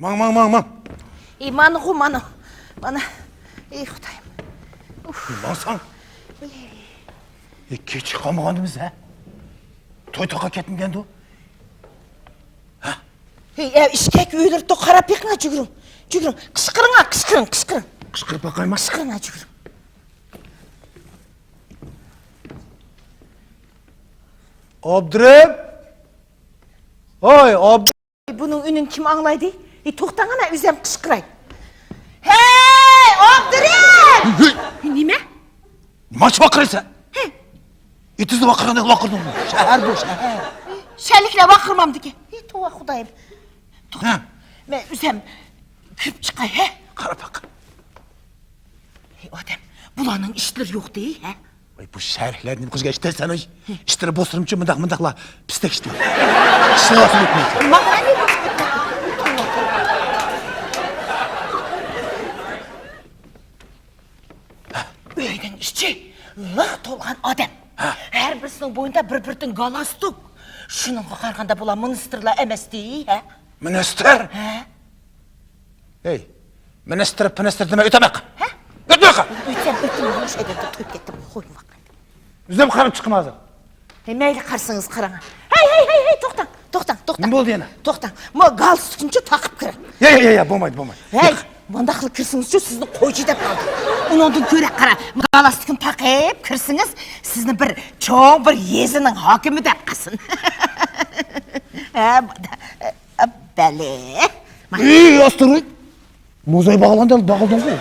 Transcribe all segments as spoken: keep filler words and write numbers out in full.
ماڭ، ماڭ، ماڭ، ماڭ. ئى، مانىغۇ، مانا. مانا. ئى، خۇدايىم. ئۇف. ماڭساڭ. ئى، كېچىكىپ قالمىغاندىمىز، ھە؟ توي تاقا كەتمىگەندۇ؟ ھە؟ ئى، ئە، ئىشكەك ئۆيلىرىدە قاراپ بېقىڭا، جۈگۈرۈڭ. جۈگۈرۈڭ. قىچقىرىڭا، قىچقىرىڭ، قىچقىرىڭ. قىچقىرىپ باقايما؟ قىچقىرىڭا، جۈگۈرۈڭ. ئابدۇرېم! ھاي، ئابدۇ- بۇنىڭ ئۈنىنى كىم ئاڭلايدۇ؟ ئى، توختاڭا، مەن ئۆزۈم قىچقىراي. ھەي، ئابدۇرېم! ھەي! نېمە؟ نېمانچە ۋارقىرايسەن؟ ھە. ئېتىزدا ۋارقىرىغاندەك ۋارقىرىدىڭ. شەھەر بۇ، شەھەر. شەرلىكلەر ۋارقىرىمامدىكى. ئى، توۋا خۇدايىم. توختا. ھە. مەن ئۆزۈم كىرىپ چىقاي، ھە؟ قارا باق. ھەي، ئادەم، بۇلارنىڭ ئىشلىرى يوقتى، ھە؟ ۋاي، بۇ شەرلىكلەر نېمە قىلىشقا ئىشلەيسەن، ئاي؟ ئىشلىرى بولسىمۇچۇ مۇنداق، مۇنداقلا پىستەك ئىشلار. ئىشلەۋاتسىمۇ يەتمەيدۇ. ماڭا نېمە؟ ئۆينىڭ ئىچى لىق تولغان ئادەم. ھە. ھەر بىرسىنىڭ بوينىدا بىر بىردىن گالستۇك. شۇنىڭغا قارىغاندا بۇلار مىنىستىرلار ئەمەستى، ھە؟ مىنىستىر؟ ھە؟ ھەي، مىنىستىر، پىنىستىر دېمەي ئۆتەمەق. ھە؟ ئۆتمەق! ئۆتسەم ئۆتتۈم، مۇشۇ ئادەمدە تۇرۇپ كەتتىم، قويۇڭ باقاي. ئۆزۈم قاراپ چىقىمەن ھازىر. ھەي، مەيلى، قارىسىڭىز قاراڭ. ھەي، ھەي، ھەي، ھەي، توختاڭ، توختاڭ، توختاڭ. نېمە بولدى يەنە؟ توختاڭ. ما گالستۇكنىچۇ تاقىپ كىرىڭ. يا، يا، يا، يا، بولمايدۇ، بولمايدۇ. ھەي، مۇنداقلا كىرسىڭىزچۇ، سىزنى قويچى دەپ قالدى. ئۇنىڭدىن كۆرە قارا، گالستۇكنى تاقىپ كىرسىڭىز، سىزنى بىر چوڭ بىر يېزىنىڭ ھاكىمى دەپ قالسۇن. ھە، بەلى. ئى، ئاستىرويد! موزاي باغلاندا باغلىدىڭغۇ.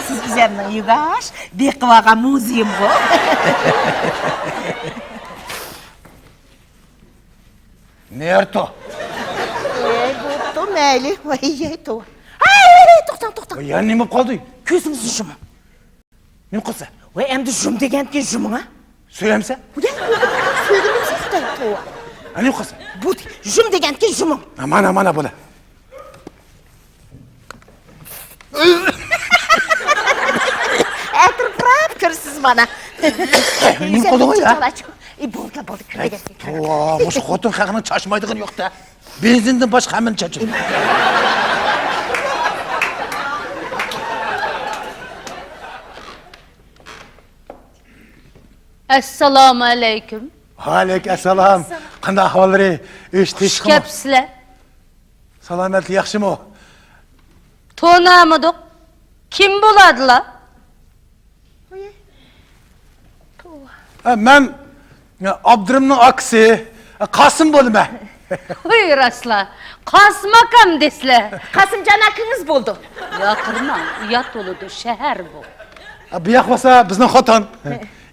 سىز ئۆزۈمنىڭ يۇگاش، بېقىۋالغان موزىيىمغۇ. نېرتو. ئەي، بوپتۇ، مەيلى. ۋاي، يەي، توۋا. ھەي، توختاڭ، توختاڭ. يەنە نېمە بولۇپ قالدى؟ كۆزىڭىزنى يۇمۇڭ. نېمە قىلسا؟ ۋاي، ئەمدى يۇم دېگەندىكىن يۇمۇڭ-ا. سۆيەمسەن؟ ۋاي، سۆيگىنىمسەن خۇداي، توۋا. ھە، نېمە قىلسا؟ بۇ يۇم دېگەندىكىن يۇمۇڭ. ھە، مانا، مانا بۇنى. ئەتىرپىراپ كىرىسىز مانا. نېمە قىلدىڭ يا؟ ئى، بولدى، بولدى، كىر دېگەن. توۋا، مۇشۇ خوتۇن خەقنىڭ چاچمايدىغىنى يوق-دە. بېنزىندىن باشقا ھەممىنى چاچىدۇ. ئەسسالامۇ ئەلەيكۇم. ۋەئەلەيكۇم ئەسسالام. قانداق ئەھۋاللىرى؟ ئىش، خۇش تىنچلىقمۇ؟ كەپسىلەر. سالامەتلىك ياخشىمۇ؟ تونۇمىدۇق. كىم بولادىلا؟ ھە، مەن، ھە، ئابدۇرېھىمنىڭ ئاكىسى، ھە، قاسىم بولىمەن. ھوي، راستلا، قاسىم ئاكام دېسىلە. قاسىمجان ئاكىڭىز بولدى. ياقىرماڭ، ئۇيات بولىدۇ، شەھەر بۇ. ھە، بۇ ياق بولسا بىزنىڭ خوتۇن.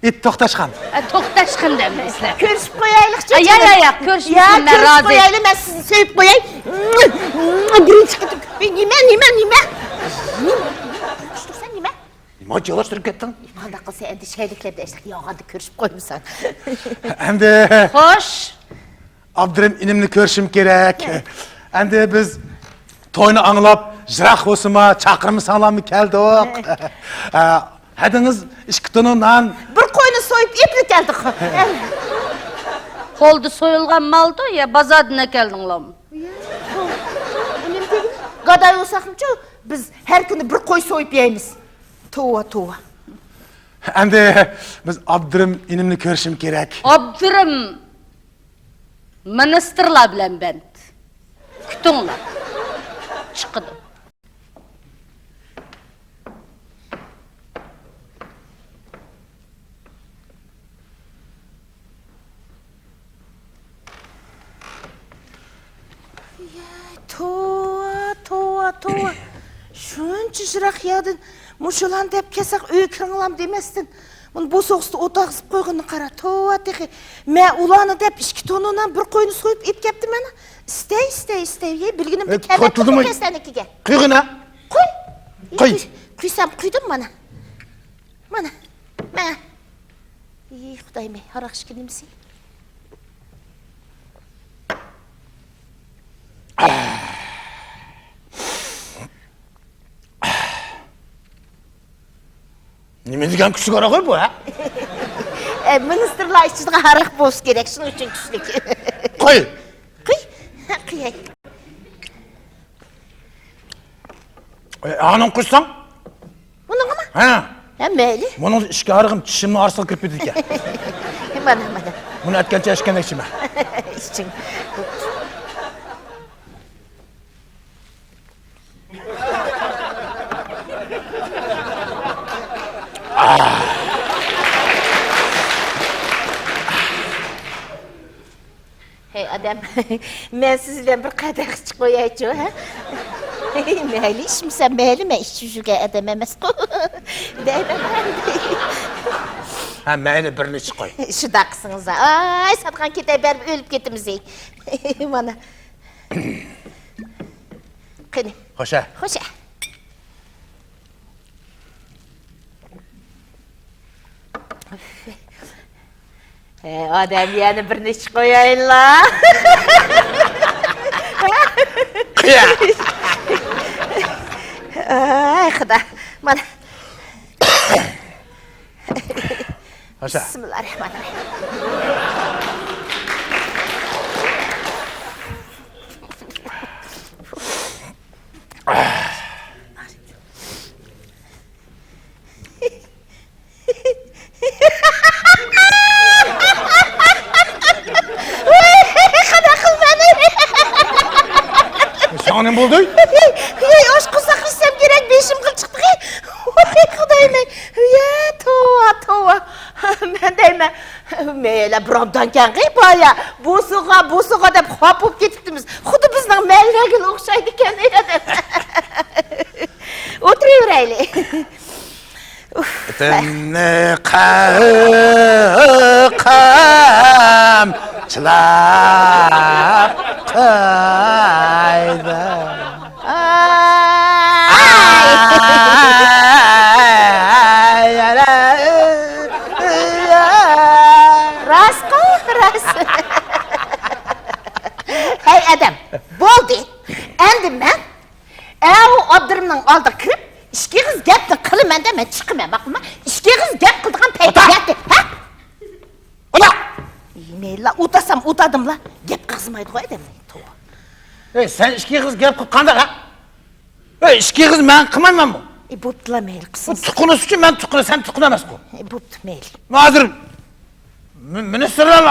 ئىت توختاشقان. ئە، توختاشقان دەمدىسىلەر. كۆرۈشۈپ قويايلىقچۇ؟ ئە، يا، يا، يا، كۆرۈشمىسۇن، يا، مەن كۆرۈشۈپ رازى. قويايلى، مەن سىزنى سۆيۈپ قوياي. بىرىنچى قېتىم. ئەي، نېمە، نېمە، نېمە؟ نېمە؟ نېمە؟ جالاشتۇرۇپ كەتتىڭ. قانداق قىلسا ئەمدى شەيلىكلەردە ئىشلەپ يالغاندا كۆرۈشۈپ قويمىساڭ. ئەمدى. خوش. ئابدۇرېھىم ئىنىمنى كۆرۈشۈم كېرەك. ئەمدى بىز توينى ئاڭلاپ، يىراق بولسىمۇ، چاقىرمىساڭلارمۇ كەلدۇق. ئە، ھەدىڭىز ئىككى تونۇ نان. بىر قوينى سويۇپ ئېپلا كەلدۇق. قولدا سويۇلغان مالدۇ يا بازاردىن ئەكەلدىڭلارمۇ؟ يا، ئۇ نېمە دېگىنى؟ گاداي بولساقمۇچۇ، بىز ھەر كۈنى بىر قوي سويۇپ يەيمىز. توۋا، توۋا. ئەمدى بىز ئابدۇرېھىم ئىنىمنى كۆرۈشۈم كېرەك. ئابدۇرېھىم مىنىستىرلار بىلەن بەند. كۈتۈڭلار. چىقىدۇ. يا، توۋا، توۋا، توۋا. شۇنچە يىراق يەردىن مۇشۇلارنى دەپ كەلسەك، ئۆيگە كىرىڭلار دېمەستىن، مۇنى بوسۇغىسىدا ئولتۇرغۇزۇپ قويغىنىنى قارا، توۋا تېخى. مەن ئۇلارنى دەپ ئىككى تونۇنان بىر قوينى سويۇپ ئېلىپ كەپتىمەن. ئىستەي، ئىستەي، ئىستەي. ھەي، بىلگىنىمدە كەلمەپتىمەن سەنىڭكىگە. قويغىنا. قوي. قوي. قوي. قويسام قويدۇم مانا. مانا. مانا. ئى، خۇدايىم، ھاراق ئىچكىنىمسى؟ نېمە دېگەن كۈچلۈك ھاراق بۇ، ھە؟ ئە، مىنىستىرلار ئىچىدىغان ھاراق بولسا كېرەك، شۇنىڭ ئۈچۈن كۈچلۈك. قوي. قوي. قوياي. ئاي، ئانىڭ قۇشساڭ؟ بۇنىڭغىمۇ؟ ھە. ھە، مەيلى. بۇنىڭ ئىچكى ھارىقىم چىشىمنىڭ ئارىسىغا كىرىپ كېتىدىكەن. مانا، مانا. بۇنى ئەتكەنچە ئىچكەندەك ئىچىمەن. ئىچىڭ. ھەي، ئادەم، مەن سىز بىلەن بىر قەدەھ ئىچىپ قويايچۇ، ھە؟ مەيلى، ئىچمىسەم مەيلى، مەن ئىچىپ يۈرگەن ئادەم ئەمەسقۇ. دەيمەن. ھە، مەيلى، بىرنى ئىچىپ قوي. شۇنداق قىلسىڭىز، ئاي، ساتقان كېتەي، بەرىبىر ئۆلۈپ كېتىمىز. مانا. قېنى. خوشە. خوشە. ھە، ئادەم يەنە بىرنى ئىچىپ قويايلا. ئاي، خۇدا. مانا. خوشە. بىسمىللا رەھمانىررەھىم. ساڭا نېمە بولدى؟ ئاش قورساقنى ئىچسەم كېرەك، بېشىمغا چىقتى. ۋاي خۇدايىم-ئەي. يا توۋا، توۋا. مەن دەيمەن، مەيلى، بىر ئوبدانكەنغى بايا. بوسۇغا، بوسۇغا دەپ خاپا بولۇپ كېتىپتىمىز. خۇددى بىزنىڭ مەللەگىلا ئوخشايدىكەن، ئادەم. ئولتۇرۇۋېرەيلى. ئۇف. تىننى قامچىلاپ قايدا. راستقۇ، راست. ھەي، ئادەم، بولدى. ئەمدى مەن ئەۋۇ ئابدۇرۇمنىڭ ئالدىغا كىرىپ، ئىككى ئېغىز گەپنى قىلىمەن دە، مەن چىقىمەن، ماقۇلمۇ؟ ئىككى ئېغىز گەپ قىلىدىغان پەيت كەلدى. ھە؟ ئۇلا! ئى، مەيلىلا، ئۇتاسام ئۇتادىملا. گەپ قىلغۇزمايدىغۇ ئادەمنى. توۋا. ئەي، سەن ئىككى ئېغىز گەپ قىلىپ قانداق، ھە؟ ئەي، ئىككى ئېغىز مەن قىلمايمەنمۇ؟ ئى، بوپتۇلا، مەيلى، بۇ قىلسۇن. تۇغقىنى ئۈچۈن مەن تۇغقىنى، سەن تۇغقىنى ئەمەسقۇ. ئى، بوپتۇ، مەيلى. ھازىر مىنىستىرلار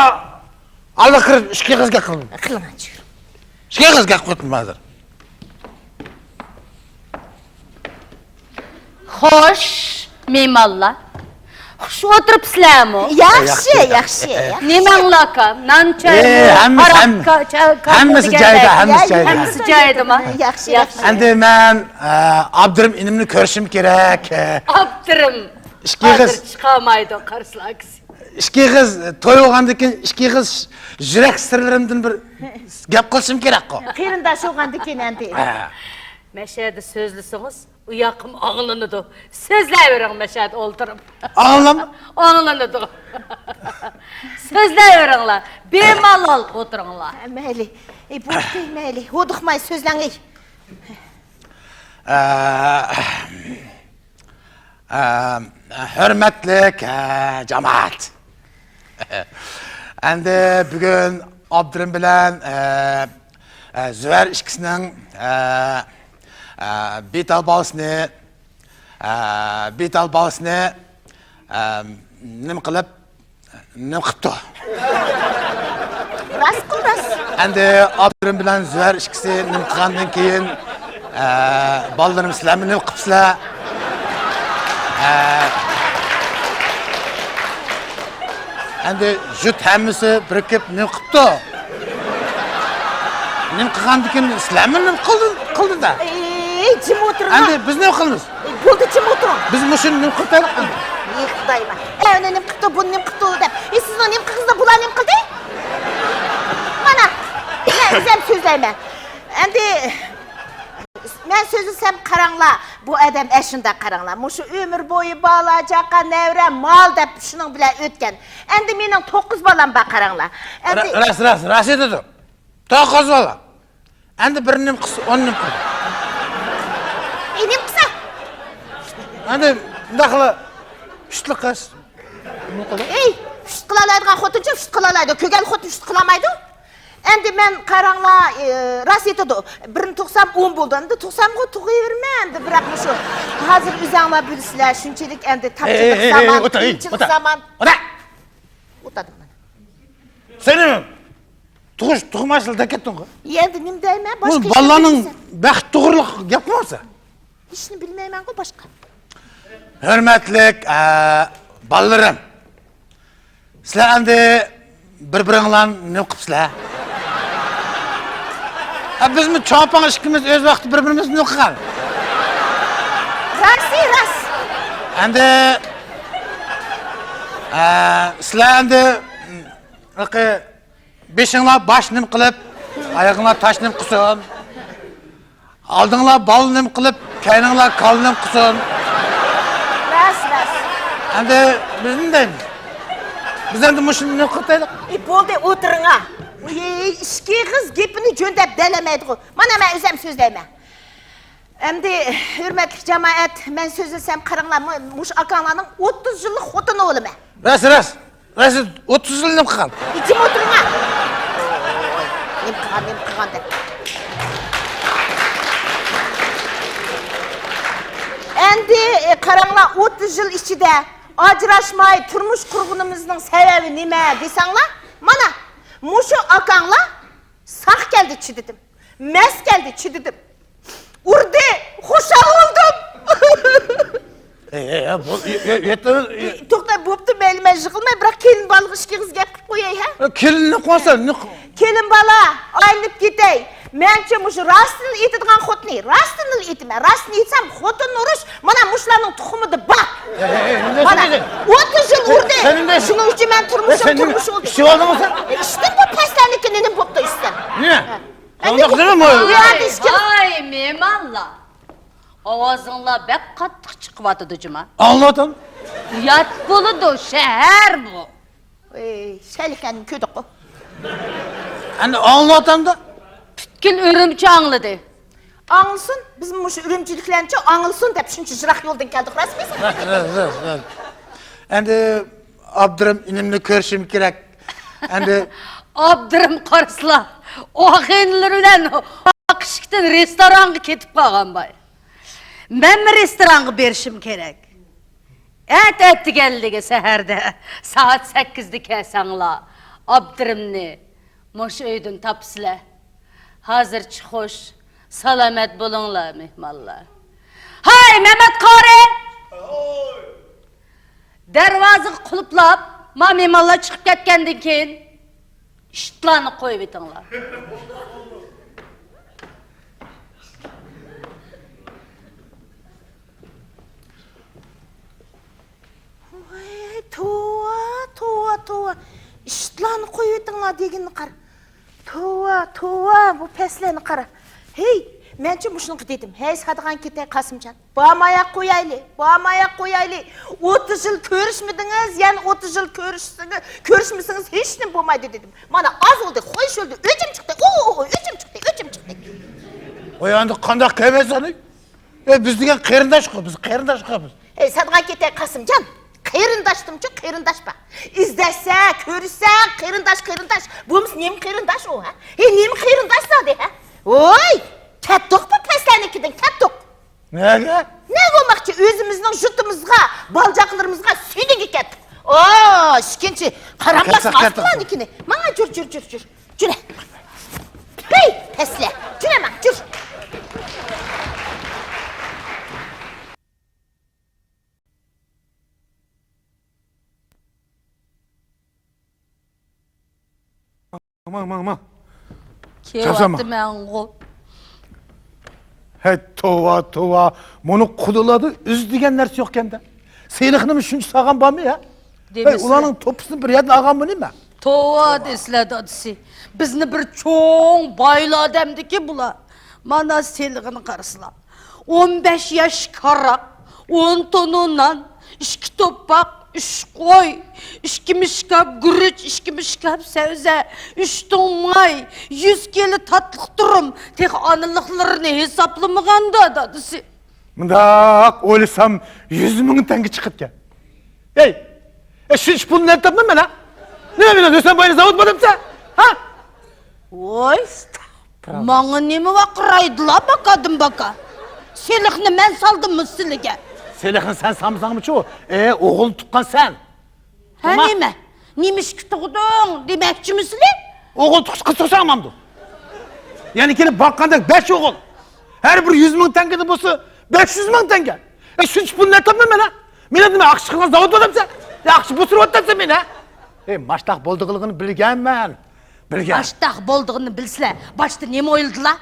ئالدىغا كىرىپ ئىككى ئېغىز گەپ قىلىمەن. قىلىڭ، ئەنچۈ. ئىككى ئېغىز گەپ قىلىپ مانا ھازىر. خوش، مېھمانلار. خۇش ئولتۇرۇپسىلەرمۇ؟ ياخشى، ياخشى، ياخشى. نېمەڭلاركا؟ نان چايمۇ؟ ئى، ھەممىسى، ھەم-، ھاراقكا، چا-، كاپۇ ھەممىسى دېگەندەك. جايىدا، ھەممىسى جايدا. ھەممىسى جايىدىما؟ ياخشى، ياخشى. ئەمدى مەن، ئە، ئابدۇرۇم ئىنىمنى كۆرۈشۈم كېرەك. ئابدۇرۇم. ئىككى ئېغىز. ھازىر چىقالمايدۇ، قارىسىلا ئاكىسى. ئىككى ئېغىز توي بولغاندىن كېيىن ئىككى ئېغىز يۈرەك سىرلىرىمدىن بىر گەپ قىلىشىم كېرەكقۇ. قېرىنداش بولغاندىن كېيىن ئەمدى. ھە. مەشەدە سۆزلىسىڭىز، ئۇ ياقىم ئاڭلىنىدۇ. سۆزلەۋېرىڭ مەشەدە ئولتۇرۇپ. ئاڭلىنامدۇ؟ ئاڭلىنىدۇ. سۆزلەۋېرىڭلار. بىمالال ئولتۇرۇڭلار. مەيلى. ئى، بولدى، مەيلى. ھودۇقماي سۆزلەڭ، ئى. ئە، ئە، ھۆرمەتلىك، ئە، جامائەت. ئەمدى بۈگۈن ئابدۇرۇم بىلەن، ئە، ئە، زۇۋەر ئىككىسىنىڭ، ئە، ئە، بىتال بالىسىنى، ئە، بىتال بالىسىنى، ئە، نېمە قىلىپ، نېمە قىپتۇ؟ راستقۇ، راست. ئەمدى ئابدۇرۇم بىلەن زۇۋەر ئىككىسى نېمە قىلغاندىن كېيىن، ئە، بالىلىرىم سىلەرمۇ نېمە قىپسىلەر؟ ئە، ئەمدى جۇت ھەممىسى بىرىكىپ نېمە قىپتۇ؟ نېمە قىلغاندىن كېيىن سىلەرمۇ نېمە قىلدى، قىلدى-دە؟ ئەي، جىم ئولتۇرۇڭ. ئەمدى بىز نېمە قىلىمىز؟ ئەي، بولدى، جىم ئولتۇرۇڭ. بىز مۇشۇنى نېمە قىلىپ تايلاق ئەمدى؟ ئەي، خۇدايىم. ئەي، ئۇنى نېمە قىپتۇ، بۇنى نېمە قىپتۇ دەپ. ئەي، سىزنىڭ نېمە قىلغىنىڭىزنى بۇلار نېمە قىلدى؟ مانا، مەن ئۆزۈم سۆزلەيمەن. ئەمدى مەن سۆزلىسەم قاراڭلار، بۇ ئادەم ئەشۇنداق قاراڭلار. مۇشۇ ئۆمۈر بويى بالا، چاقا، نەۋرە، مال دەپ شۇنىڭ بىلەن ئۆتكەن. ئەمدى مېنىڭ توققۇز بالام بار قاراڭلار. ئەمدى را-، راست، راست، راست ئېيتىدۇ. توققۇز بالا. ئەمدى بىر نېمە قىلسا، ئون نېمە قىلىدۇ. ئى، نېمە قىلسا؟ ئەمدى مۇنداق قىلا، پۇشتلۇق قىز. نېمە قىلدى؟ ئەي، پۇشت قىلالايدىغان خوتۇنچۇ پۇشت قىلالايدۇ. كۆرگەن خوتۇن پۇشت قىلالمايدۇ. ئەمدى مەن قاراڭلار، ئى، راست ئېيتىدۇ. بىرنى تۇغسام ئون بولىدۇ. ئەمدى تۇغسامغۇ تۇغۇۋېرىمەن ئەمدى، بىراق مۇشۇ ھازىر ئۆزەڭلار بىلىسىلەر، شۇنچىلىك ئەمدى تاپچىلىق زامان، قىيىنچىلىق زامان. ئوتۇرۇڭ. ئوتۇرۇڭ. ئوتۇرۇڭ. سېنى تۇغۇش تۇغماشلا دەپ كەتتىڭغۇ. ئەمدى نېمە دەيمەن؟ بۇ باشقا ئىشنى بالىلارنىڭ بىلمىسەم. بەخت توغرىلىق گەپمۇ بولسا؟ ئىشنى بىلمەيمەنغۇ باشقا. ھۆرمەتلىك، ئە، بالىلىرىم. سىلەر ئەمدى بىر-بىرىڭلارنى نېمە قىپسىلەر؟ ھە، بىزمۇ چوڭ-پوڭ ئىككىمىز ئۆز ۋاقتىدا بىر-بىرىمىزنى نېمە قىلغان؟ راستى راست. ئەمدى، ئە، سىلەر ئەمدى، ھېلىقى بېشىڭلار باش نېمە قىلىپ، ئايىغىڭلار تاش نېمە قىلسۇن؟ ئالدىڭلار بال نېمە قىلىپ، كەينىڭلار كال نېمە قىلسۇن؟ راست، راست. ئەمدى بىز نېمە دەيمىز؟ بىز ئەمدى مۇشۇنى نېمە قىلىپ ئوتۇرايلى؟ ئى، بولدى، ئولتۇرۇڭا. ئى، ئىككى ئېغىز گېپىنى جۆندەپ دەلەمەيدىغۇ. مانا مەن ئۆزۈم سۆزلەيمەن. ئەمدى، ھۆرمەتلىك جامائەت، مەن سۆزلىسەم قاراڭلار، مۇ-، مۇشۇ ئاكاڭلارنىڭ ئوتتۇز يىللىق خوتۇنى بولىمەن. راست، راست. راست، ئوتتۇز يىل نېمە قىلغان؟ ئى، جىم ئولتۇرۇڭا. نېمە قىلغان، نېمە قىلغان دەپ. ئەمدى، ئى، قاراڭلار، ئوتتۇز يىل ئىچىدە ئاجراشماي تۇرمۇش قۇرغىنىمىزنىڭ سەۋەبى نېمە دېسەڭلار، مانا، مۇشۇ ئاكاڭلار ساق كەلدى، چىدىدىم. مەس كەلدى، چىدىدىم. ئۇردى، خۇشال بولدۇم. ئەي، ئەي، ئەي، بول، يە-، يە-، يەتتە، يە-، توختا، بوپتۇ، مەيلى، مەن يىغلىماي، بىراق كېلىن بالىغا ئىككى ئېغىز گەپ قىلىپ قوياي، ھە؟ ئە، كېلىننى قويسا، نېمە قىل-؟ كېلىن بالا، ئايلىنىپ كېتەي. مەنچە مۇشۇ راستىنلا ئېيتىدىغان خوتۇنى، راستىنلا ئېيتىمەن، راستىنى ئېيتسام، خوتۇن ئۇرۇش، مانا مۇشۇلارنىڭ تۇخۇمىدا بار. ئەي، ئەي، ئەي، نېمە مانا، دەيسەن؟ ئوتتۇز يىل ئۇردى. سەن نېمە دەيسەن؟ شۇنىڭ ئۈچۈن مەن تۇرمۇشۇم، ئەي، سەن نېمە تۇرمۇشۇم. ئىچىۋالدىڭمۇ سەن؟ ئىچتىمغۇ، پەسلەرنىڭكى نېمە بوپتۇ ئىچسەم؟ نېمە؟ ھە. قانداق دېدىم؟ ۋاي، ۋاي، مېھمانلار! ئاۋازىڭلار بەك قاتتىق چىقىۋاتىدۇ جۇما. ئاڭلىۋاتامدۇ. ئۇيات بولىدۇ، شەھەر بۇ. ئەي، سەلكەننى كۆردۇققۇ. ئەمدى ئاڭلىۋاتامدۇ. پۈتكۈل ئۈرۈمچى ئاڭلىدى. ئاڭلىسۇن، بىز مۇشۇ ئۈرۈمچىلىكلەرنىچۇ ئاڭلىسۇن دەپ شۇنچە يىراق يولدىن كەلدۇق، راستمۇ؟ راست، راست، راست. ئەمدى ئابدۇرېھىم ئىنىمنى كۆرۈشۈم كېرەك. ئەمدى ئابدۇرېھىم قارىسىلا، ئاغىنىلىرى بىلەن ئاق ئىشىكتىن رېستورانغا كېتىپ قالغان باي. مەنمۇ رېستورانغا بېرىشىم كېرەك. ئەتە ئەتىگەنلىكى سەھەردە سائەت سەككىزدە كەلسەڭلار، ئابدۇرېھىمنى مۇشۇ ئۆيدىن تاپىسىلەر. ھازىرچە خوش، سالامەت بولۇڭلار، مېھمانلار. ھاي، مەمەت قارى! دەرۋازىغا قۇلۇپلاپ، ما مېھمانلار چىقىپ كەتكەندىن كېيىن، ئىتلارنى قويۇۋېتىڭلار. ۋاي، توۋا، توۋا، توۋا. ئىتلارنى قويۇۋېتىڭلار دېگىنىنى قارا. توۋا، توۋا، بۇ پەسلەرنى قارا. ھېي، مەنچۇ مۇشۇنىڭغا دېدىم. ھەي، ساتىدىغان كېتەي، قاسىمجان. بارماياق قويايلى، بارماياق قويايلى. ئوتتۇز يىل كۆرۈشمىدىڭىز، يەنە ئوتتۇز يىل كۆرۈشسىڭىز، كۆرۈشمىسىڭىز ھېچنېمە بولمايدۇ دېدىم. مانا ئاز بولدى، خوش بولدى، ئۆچۈم چىقتى، ئۇ، ئۆچۈم چىقتى، ئۆچۈم چىقتى. ۋاي، ئەمدى قانداق كەلمەيسەن؟ ئەي، بىز دېگەن قېرىنداشقۇ، بىز قېرىنداشقۇ بىز. ئەي، ساتىدىغان كېتەي، قاسىمجان. قېرىنداشتىمچۇ قېرىنداش بار. ئىزدەتسە، كۆرۈشسە، قېرىنداش، قېرىنداش. بولمىسا نېمە قېرىنداش ئۇ، ھە؟ ھەي، نېمە قېرىنداش زادى، ھە؟ ۋوي! كەتتۇق بۇ پەسلەرنىڭكىدىن، كەتتۇق. نەگە؟ نەگە بولماقچى؟ ئۆزىمىزنىڭ يۇرتىمىزغا، بالىچاقىلىرىمىزغا سۈيدۈگە كەتتۇق. ئو، ئىككىنچى قاراملاس كەتتۇق، كەتتۇق. ماستىلارنىڭكىنى. ماڭا جۈر، جۈر، جۈر، جۈر. جۈرە. ھەي، پەسلە. جۈرە ماڭ، جۈر. ماڭ، ماڭ، ماڭ. كېلىۋاتىمەنغۇ. ھەي، توۋا، توۋا. مۇنۇ قۇدىلاردا ئۆزى دېگەن نەرسە يوقكەن-دە. سېلىقنىمۇ شۇنچە سالغان بارمۇ يا؟ ھەي، ئۇلارنىڭ توپىسىنى بىر يەردىن ئالغانمۇ نېمە؟ توۋا دېسىلە دادىسى. بىزنى بىر چوڭ بايلار دەمدىكى بۇلار. مانا سېلىقىنى قارىسىلا. ئون بەش ياش كاراق، ئون تونۇ نان، ئىككى توپاق، ئۈچ قوي، ئىككى مىشكاپ گۈرۈچ، ئىككى مىشكاپ سەۋزە، ئۈچ تۇڭ ماي، يۈز كىلو تاتلىق تۇرۇم، تېخى ئانىلىقلىرىنى ھېسابلىمىغاندا دادىسى. مۇنداق ئويلىسام، يۈز مىڭ تەڭگە چىقىپتىكەن. ھەي، ئە، شۇنچە پۇلنى نەدىن تاپىمەن مەن، ھە؟ نېمە بىلەن ئۆسەن باينى زاۋۇت بولۇپسا؟ ھە؟ ۋوي، ماڭا نېمە ۋارقىرايدىلا باكادىن باكا؟ سېلىقنى مەن سالدىممۇ سىلىگە؟ سېلىقنى سەن سالمىساڭمۇچۇ، ئە، ئوغۇل تۇغقان سەن. ھە، نېمە؟ نېمىشقا تۇغدۇڭ دېمەكچىمۇ سىلى؟ ئوغۇل تۇغسا قىز تۇغسا ئامامدۇ؟ يەنە كېلىپ باققاندەك بەش ئوغۇل. ھەر بىر يۈز مىڭ تەڭگىدە بولسا، بەش يۈز مىڭ تەڭگە. ئە، شۇنچە پۇلنى نەدىن تاپىمەن مەن، ھە؟ مېنى نېمە ئاقچا قىلغان زاۋۇت بولۇپسەن؟ يا ئاقچا بوستۇرۇۋاتامسەن مېنى، ھە؟ ئەي، ماشتاق بولىدىغانلىقىنى بىلگەنمەن. بىلگەن. ماشتاق بولىدىغىنىنى بىلسىلە، باشتا نېمە ئويلىدىلا؟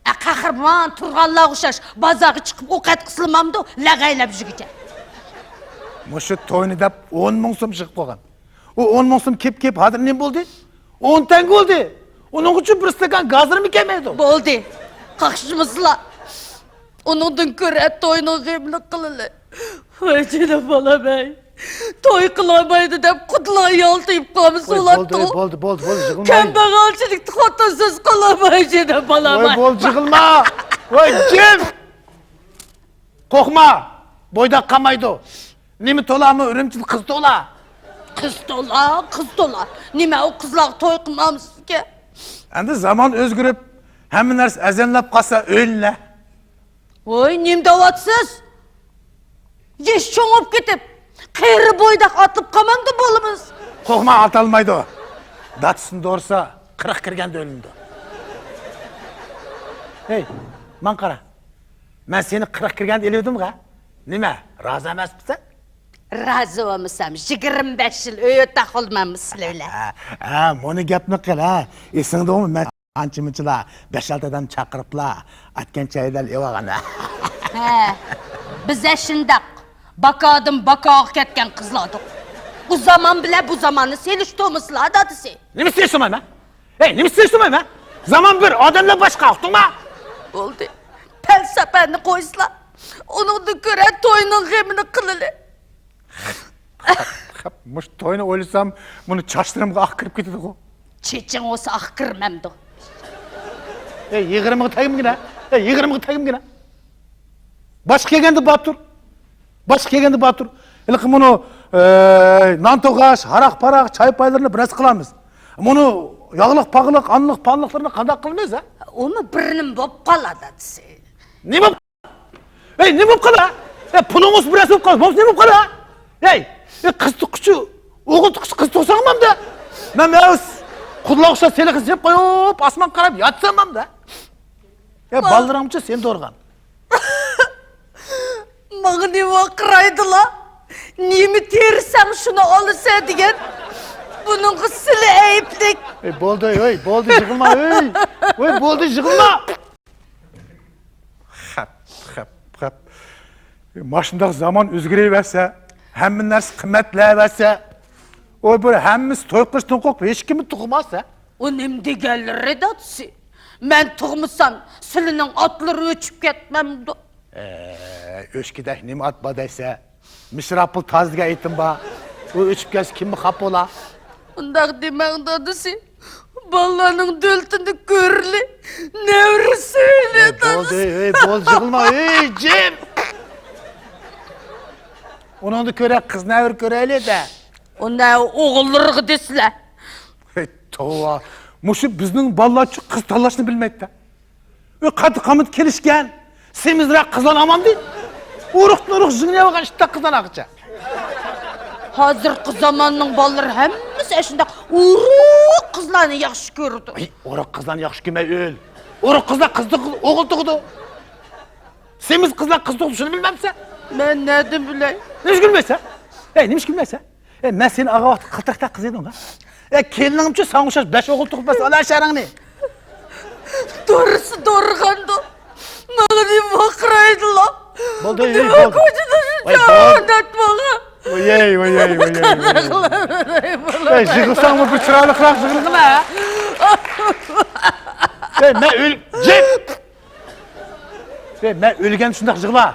ئە، قەھرىمان تۇرغانلارغا ئوخشاش بازارغا چىقىپ ئوقەت قىسىلمامدۇ، لەغەيلەپ يۈرگۈچە. مۇشۇ توينى دەپ ئون مىڭ سوم يىغىپ قويغان. ئۇ ئون مىڭ سوم كېپ-كېپ ھازىر نېمە بولدى؟ ئون تەڭگە بولدى. ئۇنىڭ ئۈچۈن بىر ئىستاكان گازىرمۇ كەلمەيدۇ. بولدى. قاقشىمىسىلا. ئۇنىڭدىن كۆرە توينىڭ غېمىنى قىلىلى. ۋاي جېنىم بالام ئەي. توي قىلالمايدۇ دەپ قۇدىلا يالتىيىپ قالمىسا بولاتتىغۇ. بولدى، بولدى، بولدى، بولدى، يىغلىماي. كەمبەغەلچىلىكتە خوتۇنسىز قالالماي جېنىم بالام ئەي. ۋاي، بولدى، يىغلىما. ۋاي جىم. قورقما. بويداق قالمايدۇ. نېمە تولامۇ ئۈرۈمچىدە قىز تولا. قىز تولا، قىز تولا. نېمە ئۇ قىزلارغا توي قىلمامسىزكەن؟ ئەمدى زامان ئۆزگىرىپ، ھەممە نەرسە ئەزەللەپ قالسا ئۆيلىنە. ۋوي، نېمە دەۋاتسىز؟ يېشى چوڭ بولۇپ كېتىپ، قېرى بويداق ئاتىلىپ قالمامدۇ بالىمىز؟ قورقما، ئاتالمايدۇ. دادىسىنى دورىسا، قىرىق كىرگەندە ئۆيلىنىدۇ. ھەي، ماڭا قارا. مەن سېنى قىرىق كىرگەندە ئېلىۋىدىمغۇ؟ نېمە، رازى ئەمەسمىسەن؟ رازى بولمىسام، يىگىرمە بەش يىل ئۆي ئوتاق بولماممۇ سىلەر بىلەن؟ ھە، ھە، مۇنۇ گەپنى قىل، ھە. ئېسىڭدىمۇ، مەن ئانچە-مۇنچىلا بەش-ئالتە ئادەمنى چاقىرىپلا، ئەتكەن چايدىن ئېلىۋالغان، ھە. ھە، بىزە شۇنداق باكادىن باكاغا كەتكەن قىزلاردۇق. ئۇ زامان بىلەن بۇ زاماننى سېلىشتۇرمىسىلا، دادىسى. نېمە سېلىشتۇرمايمەن؟ ھەي، نېمە سېلىشتۇرمايمەن؟ زامان بىر، ئادەملەر باشقا، ئۇقتۇڭما؟ بولدى. پەلسەپەنى قويسىلا. ئۇنىڭدىن كۆرە توينىڭ غېمىنى قىلىلى. مۇشۇ توينى ئويلىسام، مۇنۇ چاچلىرىمغا ئاق كىرىپ كېتىدىغۇ. چېچىڭ بولسا ئاق كىرمەمدۇ. ئەي، يىغىرمىغا تەگمىگىنە. ئەي، يىغىرمىغا تەگمىگىنە. باشقا كەلگەندە باتۇر. باشقا كەلگەندە باتۇر. ھېلىقى مۇنۇ، ئەي، نان توغاش، ھاراق-پاراق، چاي-پايلىرىنى بىر نەرسە قىلارمىز. مۇنۇ ياغلىق-پاغلىق، ئانلىق-پانلىقلىرىنى قانداق قىلىمىز، ھە؟ ئۇمۇ بىر نېمە بولۇپ قالار، دادىسى. نېمە بولۇپ ھەي، نېمە بولۇپ قالا؟ ھەي، پۇلىڭىز بىر نەرسە بولۇپ قالسا، بولمىسا نېمە بولۇپ قالا؟ ھەي، ھەي، قىز تۇغقۇچى، ئوغۇل تۇغقۇچى، قىز تۇغساڭمامدا. مەن، مەن قۇدىلا ئوخشاپ سېلىقنى سېلىپ قويۇپ، ئاسمانغا قاراپ ياتساممامدا. ھەي، بالىلىرىڭچۇ سېنى دورىغان. ماڭا نېمە ۋارقىرايدىلا؟ نېمە تېرىسەڭ، شۇنى ئالىسەن دېگەن. بۇنىڭغا سىلى ئەيىبلىك. ھەي، بولدى، ھەي، بولدى، يىغلىما، ھەي. ھەي، بولدى، يىغلىما. خەپ، خەپ، خەپ. ماشۇنداق زامان ئۆزگىرىۋەرسە، ھەممە نەرسە قىممەتلەۋەرسە، ئۇ بىر ھەممىسى توي قىلىشتىن قورقۇپ، ھېچكىممۇ تۇغماس، ھە؟ ئۇ نېمە دېگەنلىرى، دادىسى؟ مەن تۇغمىسام، سىلىنىڭ ئاتلىرى ئۆچۈپ كەتمەمدۇ؟ ئە، ئۆچكىدەك نېمە ئات بار دەيسە؟ مىسراپىل تازا دېگەن ئېيتىم بار. ئۇ ئۆچۈپ كەتسە، كىممۇ خاپا بولا؟ ئۇنداق دېمەڭ، دادىسى. بالىلارنىڭ دۆلىتىنى كۆرىلى، نەۋرە سۆيىلى، ھەي، بولدى، دادىسى. ھەي، بولدى، يىغلىما، ھەي، جىم. ئۇنىڭدا كۆرە قىز نەۋرە كۆرەيلى-دە. ئۇنى ئوغۇللىرىغا دېسىلە. ھەي، توۋا. مۇشۇ بىزنىڭ بالىلارچۇ قىز تاللاشنى بىلمەيدۇ-دە. ئۆي قاتتىق قامىتى كېلىشكەن، سېمىزراق قىزلارنى ئالمامدى. ئۇرۇقتىن ئۇرۇق زىڭنىيەۋالغان ئىتتەك قىزلارنى ئاغىچە. ھازىرقى زاماننىڭ بالىلىرى ھەممىسى ئەشۇنداق ئۇرۇق قىزلارنى ياخشى كۆرىدۇ. ھەي، ئۇرۇق قىزلارنى ياخشى كۆرمەي ئۆل. ئۇرۇق قىزلار قىز تۇغ-، ئوغۇل تۇغىدۇ. سېمىز قىزلار قىز تۇغىدۇ، شۇنى بىلمەمسەن؟ مەن نەدىن بىلەي؟ نېمىشقا كۈلمەيسەن؟ ھەي، نېمىشقا كۈلمەيسەن؟ ئەي، مەن سېنى ئالغان ۋاقىتتا قاتراقتەك قىز ئىدىڭ، ھە؟ ئەي، كېلىنىڭمۇچۇ ساڭا ئوخشاش بەش ئوغۇل تۇغۇپ بەرسە، ئالا شەرەڭنى. دورىسى دورىغاندۇ. ماڭا نېمە ۋارقىرايدىلا؟ بولدى، نېمە بولدى. كوچىدا شۇنچە ئادەت ماڭا. ۋاي، ۋاي، ۋاي، ۋاي، ۋاي. ئەي، يىغلىساڭمۇ بىر چىرايلىقراق يىغلىغىنا. ئەي، مەن ئۆل-، جىم! ئەي، مەن ئۆلگەن شۇنداق يىغلا.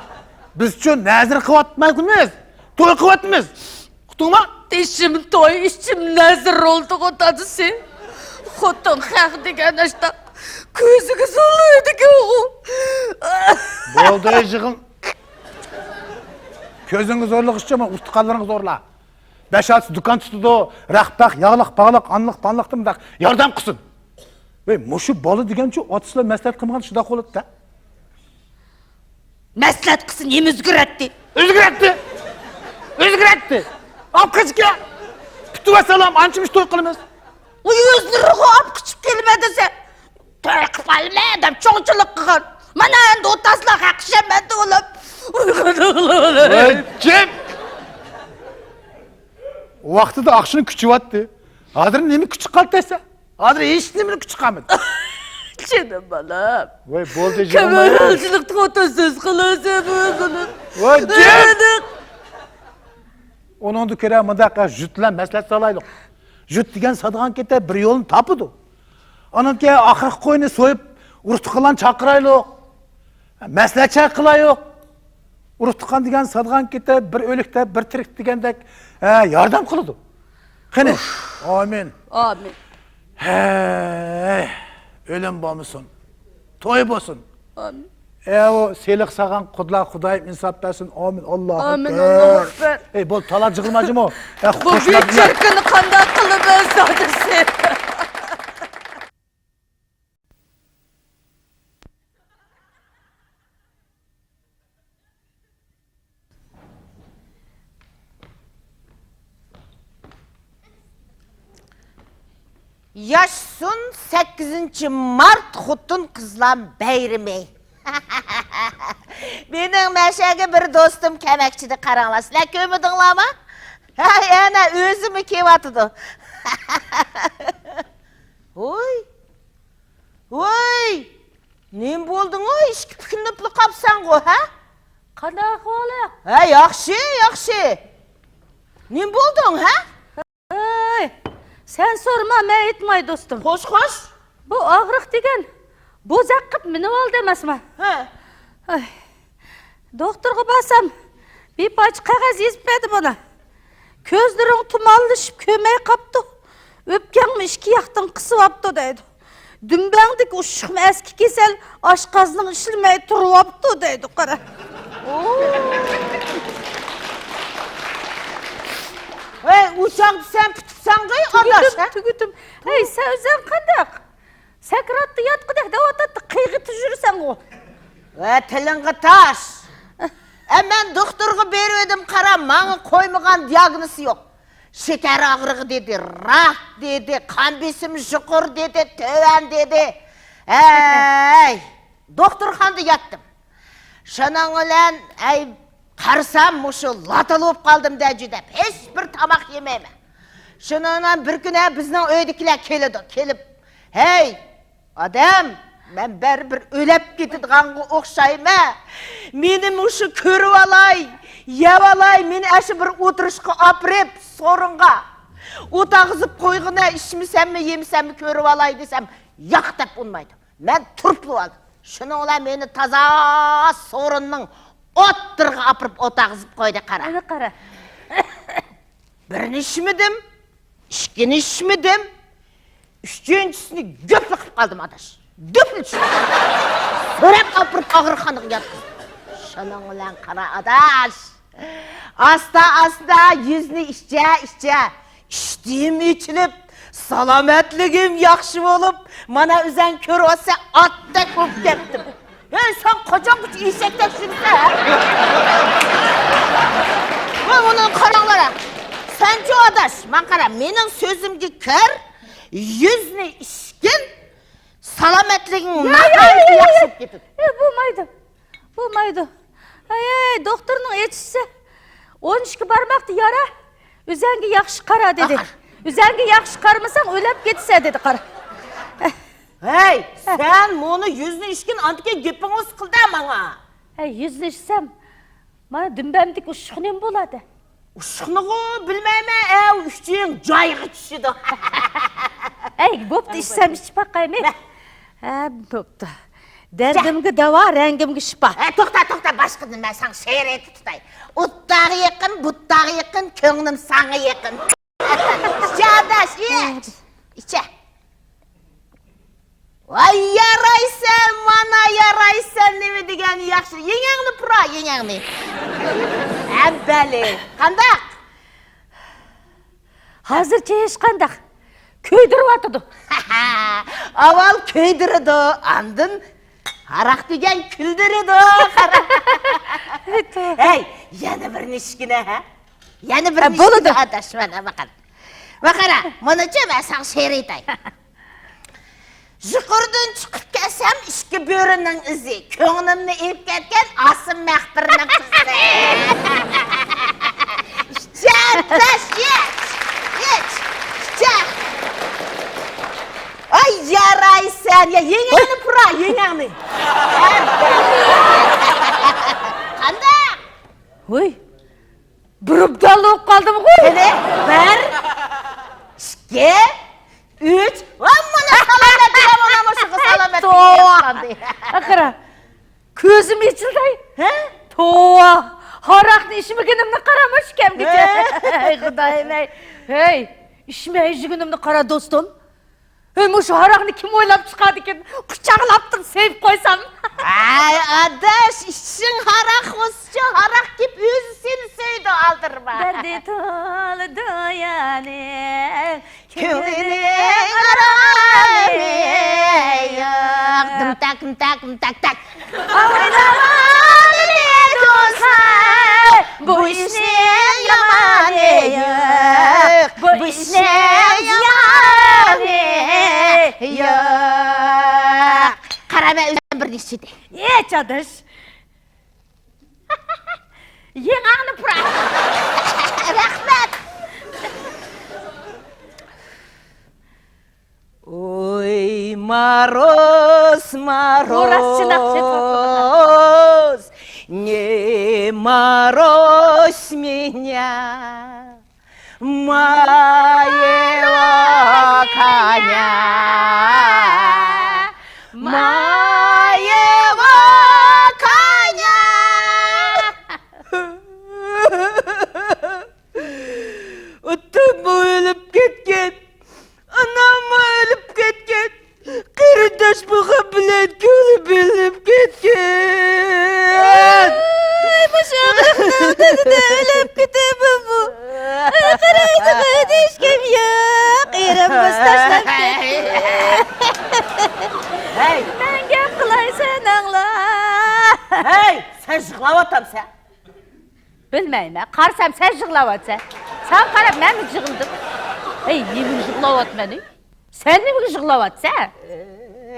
بىزچۇ نەزىر قىلىۋاتمايمىز. توي قىلىۋاتىمىز. ئۇقتۇڭما؟ تېشىم توي، ئىچىم نەزىر بولدىغۇ دادىسى. خوتۇن خەق دېگەن ئاشتاق كۆزىگە زورلايدىكەنغۇ. بولدى، يىغىل. كۆزۈڭگە زورلىغۇچە ئۇستىخانلىرىڭغا زورلا. بەش-ئالتىسى دۇكان تۇتىدۇ، رەخپەخ، ياغلىق-پاغلىق، ئانلىق-پانلىقتا مۇنداق ياردەم قىلسۇن. ۋەي، مۇشۇ بالا دېگەنچۇ ئاتىسىلا مەسلىھەت قىلمىغان شۇنداق بولىدۇ-دە. مەسلىھەت قىلسا نېمە ئۆزگىرەتتى؟ ئۆزگىرەتتى! ئۆزگىرەتتى! ئاپ قېچىپ كەل! پۈتۈۋەسسالام، ئانچە مۇشۇ توي قىلىمىز. ئۇ ئۆزلىرىغۇ ئاپ قېچىپ كېلىمەن دېسە، توي قىلىپ ئالىمەن دەپ چوڭچىلىق قىلغان. مانا ئەمدى ئوتاسلا ھەق ئىشەنمەندى ئۇلار. ۋاي، جىم! ۋاقتىدا ئاقشىنى كۈچىۋاتتى. ھازىر نېمە كۈچى قالدى دەيسەن؟ ھازىر ھېچ نېمىنى كۈچى قالمىدى. جېنىم بالام. ۋاي، بولدى، يىغلىمايلى. كۆمۈرچىلىكتە ئولتۇرسىز قىلىسىز بۇ قىلىپ. ۋاي، جىم! ئۇنىڭدىن كۆرە مۇنداق، ھە، جۈت بىلەن مەسلىھەت سالايلۇق. جۈت دېگەن سادىغان كېتە بىر يولنى تاپىدۇ. ئانىڭكى ئاخىرقى قوينى سويۇپ، ئۇرۇق-تۇغقانلارنى چاقىرايلۇق. مەسلىھەت قىلايلۇق. ئۇرۇق-تۇغقان دېگەن سادىغان كېتە بىر ئۆلۈكتە بىر تىرىك دېگەندەك، ھە، ياردەم قىلىدۇ. قېنى، ئامىن. ئامىن. ھەي، ئۆلۈم بولمىسۇن. توي بولسۇن. ئامىن. ئەي، ئۇ سېلىق سالغان قۇدلار خۇدايىم ئىنساپ بەرسۇن. ئامىن. ئاللاھۇ ئامىن، ئەكبەر. ئاللاھۇ ئەكبەر. ئەي، بول، تالا جىغلىما جىمۇ. ئەي، بۇ بىچارىنى قانداق قىلىمىز، دادىسى؟ ياشىسۇن سەككىزىنچى مارت خوتۇن-قىزلار بايرىمى. مېنىڭ مەشەگە بىر دوستۇم كەلمەكچىدى، قاراڭلار. سىلەر كۆرمىدىڭلارمۇ؟ ھە، ئەنە ئۆزىمۇ كېلىۋاتىدۇ. ھوي. ۋاي، نېمە بولدۇڭ ئۇ؟ ئىككى پۈكۈنۈپلا قاپسەنغۇ، ھە؟ قانداق ئەھۋالىڭ؟ ھە، ياخشى، ياخشى. نېمە بولدۇڭ، ھە؟ ھەي، سەن سورىما، مەن ئېيتماي، دوستۇم. خوش، خوش. بۇ ئاغرىق دېگەن بوزەك قىپ مېنىۋالدى ئەمەسمۇ؟ ھە. ئاي. دوختۇرغا بارسام، بىر پارچە قەغەز يېزىپ بەردى مانا. كۆزلىرىڭ تۇمانلىشىپ كۆرمەي قاپتۇ. ئۆپكەڭمۇ ئىككى ياقتىن قىسىۋاپتۇ دەيدۇ. دۈمبەڭدىكى ئۇششۇقمۇ ئەسكى كېسەل ئاشقازىنىڭ ئىشلىمەي تۇرۇۋاپتۇ دەيدۇ، قارا. ھەي، ئۇ چاغدا سەن پۈتۈپسەنغۇ، ئاداش، تۈگىدىم، ھە؟ تۈگىدىم. ھەي، سەن ئۆزۈڭ قانداق؟ سەكراتتا ياتقۇدەك دەۋاتاتتى، قىيغىتىپ يۈرسەڭغۇ. ۋە تىلىڭغا تاش. ئە، مەن دوختۇرغا بېرىۋىدىم، قارا، ماڭا قويمىغان دىياگنوزى يوق. شېكەر ئاغرىقى دېدى، راك دېدى، قان بېسىمى يۇقىرى دېدى، تۆۋەن دېدى. ھەي، دوختۇرخانىدا ياتتىم. شۇنىڭ بىلەن، ئەي، قارىسام، مۇشۇ لاتا بولۇپ قالدىم دە جۈدەپ. ھېچ بىر تاماق يېمەيمەن. شۇنىڭ بىلەن بىر كۈنى بىزنىڭ ئۆيدىكىلەر كېلىدۇ. كېلىپ، ھەي، ئادەم، مەن بەرىبىر ئۆلەپ كېتىدىغانغا ئوخشايمەن. مېنى مۇشۇ كۆرۈۋالاي، يەۋالاي، مېنى ئاشۇ بىر ئولتۇرۇشقا ئاپىرىپ، سورۇنغا ئوت ئاغىزىپ قويغىنە، ئىچمىسەممۇ، يېمىسەممۇ كۆرۈۋالاي دېسەم، ياق دەپ ئۇنىمايدۇ. مەن تۇرۇپلا ئالدىم. شۇنىڭ بىلەن مېنى تازا سورۇننىڭ ئوتتۇرىغا ئاپىرىپ ئوت ئاغىزىپ قويدى، قارا. ئەنە قارا. بىرنى ئىچمىدىم، ئىككىنى ئىچمىدىم، ئۈچىنچىسىنى گۆپلا قىلىپ قالدىم، ئاداش. گۆپلا ئىچتىم. سۆرەپ ئاپىرىپ ئاغرىقخانىغا ياتقۇزدى. شۇنىڭ بىلەن قارا، ئاداش. ئاستا-ئاستا يۈزنى ئىچە-ئىچە، ئىشتىيىم ئېچىلىپ، سالامەتلىكىم ياخشى بولۇپ، مانا ئۆزەڭ كۆرۈۋاتسەن، ئاتتەك بولۇپ كەتتىم. ھەي، سەن قاچانغىچە ئېشەكتەك يۈرىسەن، ھە؟ ۋاي، ئۇنى قاراڭلار، ھە. سەنچۇ ئاداش، ماڭا قارا، مېنىڭ سۆزۈمگە كىر، يۈزنى ئىچكىن، سالامەتلىكىڭ يا، يا، ناھايىتى يا، يا، ياخشى يا. بولۇپ كېتىدۇ. يا، بولمايدۇ. بولمايدۇ. ھەي، ھەي، دوختۇرنىڭ ئېيتىشىچە، ئون ئىككى بارماقتا يارا، ئۆزەڭگە ياخشى قارا، دېدى. ئاخىر. ئۆزەڭگە ياخشى قارىمىساڭ، ئۆلۈپ كېتىسەن، دېدى، قارا. ھەي، سەن مۇنۇ يۈزنى ئىچكىن، ئاندىكىن گېپىڭنى قىلدە ماڭا. ھەي، يۈزنى ئىچسەم، مانا دۈمبەمدىكى ئۇششۇق نېمە بولىدۇ؟ ئۇششۇقنىغۇ بىلمەيمەن، ئەۋ، ئۈچۈڭ جايغا چۈشىدۇ. ئەي، بوپتۇ، ئىچسەم ئىچىپ باقايمەن. ھە، بوپتۇ. دەردىمگە داۋا، رەڭگىمگە شىپا. ھە، توختا، توختا، باشقىدىن مەن ساڭا شېئىر ئېيتىپ تۇتاي. ئوتتاغا يېقىن، بۇتتاغا يېقىن، كۆڭلۈم ساڭا يېقىن. ئىچە، ئاداش، ئىچ. ئىچە. ۋاي، يارايسەن، مانا يارايسەن، نېمە دېگەن ياخشى. يېڭىڭنى پۇرا، يېڭىڭنى. ھەببەلى. قانداق؟ ھازىرچە ھېچقانداق. كۆيدۈرۈۋاتىدۇ. ئاۋۋال كۆيدۈرىدۇ، ئاندىن ھاراق دېگەن كۈلدۈرىدۇ. ھەي، يەنە بىر نىشكىنە، ھە؟ يەنە بىر ھە، نىشكىنە، بولىدۇ. ئاداش، مانا باققىن. باققىرا، مۇنىچە مەن ساڭا شېئىر ئېيتاي. يۇقىرىدىن چىقىپ كەلسەم ئىككى بۆرىنىڭ ئىزى، كۆڭلۈمنى ئېلىپ كەتكەن ئاسىم مەخپىرنىڭ قىزى. ئىچە، ئاداش، ئىچ، ئىچ، ئىچە. ئاي، يارايسەن، يا، يېڭىڭنى پۇرا، يېڭىڭنى. قانداق؟ ھوي، بىر ئوبدانلا بولۇپ قالدىمغۇ. قېنى، بىر، ئىككى، ئۈچ. ۋا، مانا سالامەت، يا، مانا مۇشۇغا سالامەت. توۋا. ئاخىرى كۆزۈم ئېچىلدى. ھە؟ توۋا، ھاراقنى ئىچمىگىنىمنى قارا مۇشۇ كەمگىچە. ھە؟ ئەي، خۇدايىم، ئەي. ھەي، ئىچمەي يۈرگىنىمنى قارا، دوستۇم. ھەي، مۇشۇ ھاراقنى كىم ئويلاپ چىقاردىكىن؟ قۇچاقلاپ تۇرۇپ سېپىپ قويسام. ئەي، ئاداش، ئىچسەڭ ھاراق بولسىچۇ، ھاراق كېلىپ ئۆزى سېنى سۆيىدۇ، ئالدىرىما. دەردى تولا دۇنيانىڭ، كۆڭلىنىڭ ئارامى يوق. دىمتاك، دىمتاك، دىمتاك، تاك. ئويلىغاننى دوستلار، بۇ ئىشنىڭ يامىنى يوق، بۇ ئىشنىڭ يامىنى يوق. قارا، مەن ئۆزۈم بىر نېمە ئىچىدى. ئېچ، ئاداش. يېڭىڭنى پۇرا. رەھمەت. ئوي، ماروس، ماروس، ماروس، не морозь меня, моего коня, моего коня. ئاتاممۇ ئۆلۈپ كەتكەن، ئاناممۇ ئۆلۈپ كەتكەن، قېرىنداش بولغان بىلەن كۆڭلۈم ئۆلۈپ كەتكەن. ئاي، مۇشۇ ئاغرىقنىڭ تېگىدە ئۆلۈپ كېتىمەنمۇ؟ ئاي، قارايدىغان ھېچكىم يوق، ئېرىم بىز تاشلاپ كەتتى. ھەي! مەن گەپ قىلاي، سەن ئاڭلا. ھەي، سەن يىغلاۋاتامسەن؟ بىلمەيمەن. قارىسام، سەن يىغلاۋاتىسەن. ساڭا قاراپ مەنمۇ يىغلىدىم. ھەي، نېمىگە يىغلاۋاتىمەن، ھەي؟ سەن نېمىگە يىغلاۋاتىسەن؟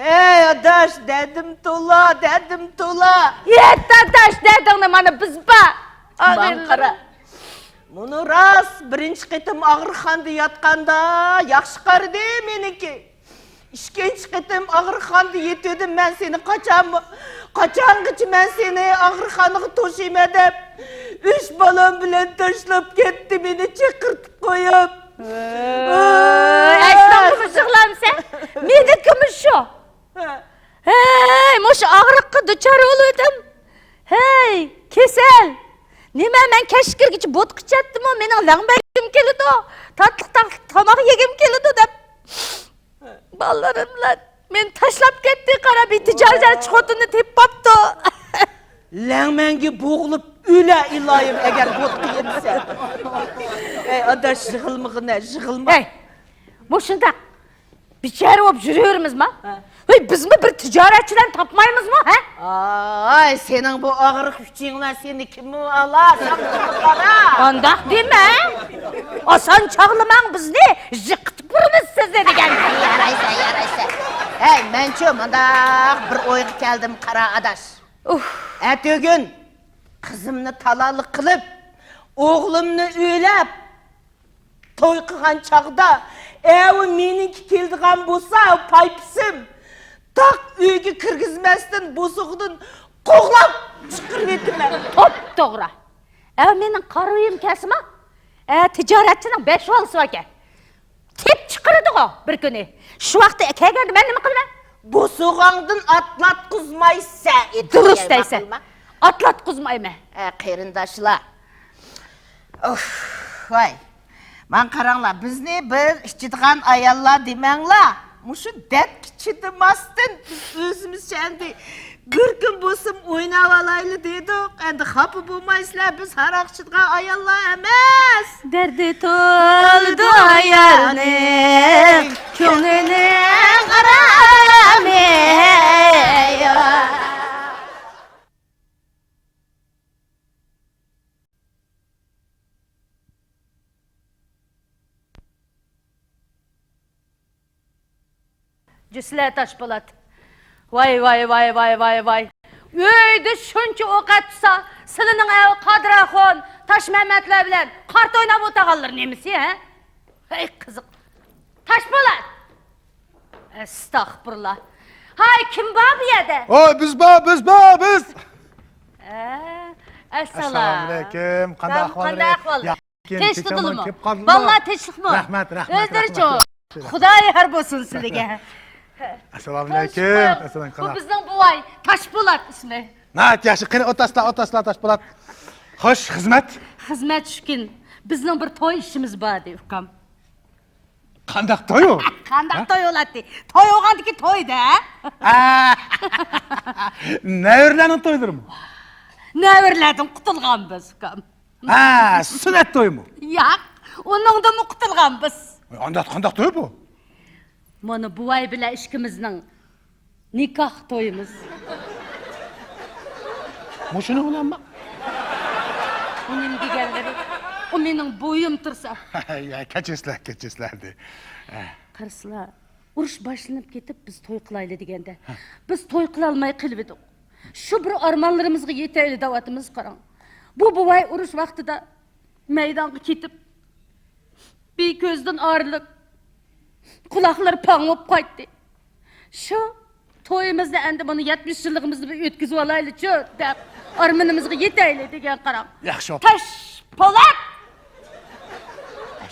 ھەي، ئاداش، دەردىم تولا، دەردىم تولا. يەت، ئاداش، دەردىڭنى مانا بىز بار. ماڭا قارا. مۇنۇ راست بىرىنچى قېتىم ئاغرىقخانىدا ياتقاندا ياخشى قارىدى مېنىڭكى. ئىككىنچى قېتىم ئاغرىقخانىدا يېتىۋىدىم، مەن سېنى قاچان، قاچانغىچە مەن سېنى ئاغرىقخانىغا توشۇيمەن دەپ، ئۈچ بالام بىلەن تاشلاپ كەتتى مېنى چېقىرتىپ قويۇپ. ۋاي، ئەسلىڭدىمۇ يىغلامسەن؟ مېنىڭكىمۇ شۇ. ھە. ھەي، مۇشۇ ئاغرىققا دۇچار بولۇۋىدىم. ھەي، كېسەل. نېمە، مەن كەچ كىرگىچە بوتقا ئىچەتتىمۇ، مېنىڭ لەڭمەن يېگۈم كېلىدۇ، تاتلىق، تاتلىق تاماق يېگۈم كېلىدۇ دەپ. بالىلىرىم بىلەن مېنى تاشلاپ كەتتى، قارا، بىر تىجارەتچى خوتۇننى تېپىپ قاپتۇ. لەڭمەنگە بوغۇلۇپ ئۆلە ئىلايىم، ئەگەر بوتقا يېمىسە. ئەي، ئاداش، يىغلىمىغىنە، يىغلىما. ھەي، مۇشۇنداق بىچارە بولۇپ يۈرۈۋېرىمىزما؟ ھە. ھەي، بىزمۇ بىر تىجارەتچىلەرنى تاپمايمىزمۇ، ھە؟ ئاي، سېنىڭ بۇ ئاغرىق ئۈچۈڭلار سېنى كىممۇ ئالار؟ ساڭا قارا. ئانداق دېمە. ئاسان چاغلىماڭ بىزنى، يىقىتىپ ئۇرىمىز سىزنى دېگەن. يارايسەن، يارايسەن. ھەي، مەنچۇ مۇنداق بىر ئويغا كەلدىم، قارا ئاداش. ئۇھ. ئەتىگۈن قىزىمنى تالانلىق قىلىپ، ئوغلۇمنى ئۆيلەپ، توي قىلغان چاغدا، ئەۋۇ مېنىڭكى كېلىدىغان بولسا، پايپىسىم تاق ئۆيگە كىرگۈزمەستىن بوسۇغىدىن قوغلاپ چىقىرىۋېتىمەن. توپتوغرا. ئەۋۇ مېنىڭ قارىۋىيىم كەلسىمۇ، ئە، تىجارەتچىنىڭ بەش بالىسى باركەن. تېپىپ چىقىرىدىغۇ بىر كۈنى. شۇ ۋاقىتتا كەلگەندە مەن نېمە قىلىمەن؟ بوسۇغاڭدىن ئاتلاتقۇزمايسەن. دۇرۇس دەيسەن. ئاتلاتقۇزمايمەن. ئە، قېرىنداشلار. ئۇھ، ۋاي. ماڭا قاراڭلار، بىزنى بىر ئىچىدىغان ئاياللار دېمەڭلار. مۇشۇ دەردكە چىدىماستىن بىز ئۆزىمىزچە ئەمدى بىر كۈن بولسىمۇ ئويناۋالايلى دېدۇق. ئەمدى خاپا بولمايسىلەر، بىز ھاراق ئىچىدىغان ئاياللار ئەمەس. دەردى تولدى ئايالنىڭ. جۈسلە تاشپولات. ۋاي، ۋاي، ۋاي، ۋاي، ۋاي، ۋاي. ئۆيدە شۇنچە ئوقەت تۇرسا، سىلىنىڭ ئەۋ قادىر ئاخۇن، تاشمەمەتلەر بىلەن قارتا ئويناپ ئولتۇرغانلىرى نېمىسى، ھە؟ ھەي، قىزىق. تاشپولات! ئەستەغپۇرۇللا. ھاي، كىم بار بۇ يەردە؟ ھوي، بىز بار، بىز بار، بىز! ھە، ئەسسالام. ئەسسالامۇئەلەيكۇم. قانداق ئەھۋال؟ قانداق ئەھۋال؟ ياخشىكەن، تىنچلىقمۇ؟ كېلىپ قالدىڭمۇ؟ بالىلار تىنچلىقمۇ؟ رەھمەت، رەھمەت، ئۆزلىرىچۇ؟ رەھمەت. خۇدايى خەير بولسۇن سىلىگە. ئەسسالامۇئەلەيكۇم. ئەسسالام، بۇ قانداق؟ بىزنىڭ بوۋاي، تاشپولات ئىسمى. ناھايىتى ياخشى. قېنى، ئولتۇرسىلا، ئولتۇرسىلا، تاشپولات. خوش، خىزمەت؟ خىزمەت شۇكىن. بىزنىڭ بىر توي ئىشىمىز بار ئىدى، ئۇكام. قانداق توي ئۇ؟ قانداق ھە؟ توي بولاتتى؟ توي بولغاندىكى توي-دە. ئا! نەۋرىلەرنىڭ تويلىرىمۇ؟ نەۋرىلەردىن قۇتۇلغانبىز، ئۇكام. ھە، سۈننەت تويمۇ؟ ياق، ئۇنىڭدىنمۇ قۇتۇلغانبىز. ئانداق قانداق توي بۇ؟ مانا بوۋاي بىلەن ئىككىمىزنىڭ نىكاھ تويىمىز. مۇشۇنىڭ بىلەنمۇ؟ ئۇ نېمە دېگەنلىرى؟ ئۇ مېنىڭ بويۇم تۇرسا. يا، كەچۈرسىلەر، كەچۈرسىلەر دە. قارىسىلا، ئۇرۇش باشلىنىپ كېتىپ، بىز توي قىلايلى دېگەندە، بىز توي قىلالماي قېلىۋىدۇق. شۇ بىر ئارمانلىرىمىزغا يېتەيلى دەۋاتىمىز، قاراڭ. بۇ بوۋاي ئۇرۇش ۋاقتىدا مەيدانغا كېتىپ، بىر كۆزدىن ئايرىلىپ، قۇلاقلىرى پاڭ بولۇپ قايتتى. شۇ تويىمىزنى ئەمدى مانا يەتمىش يىللىقىمىزنى بىر ئۆتكۈزۈۋالايلىچۇ دەپ، ئارمىنىمىزغا يېتەيلى دېگەن، قاراڭ. ياخشى بوپتۇ. تاشپولات!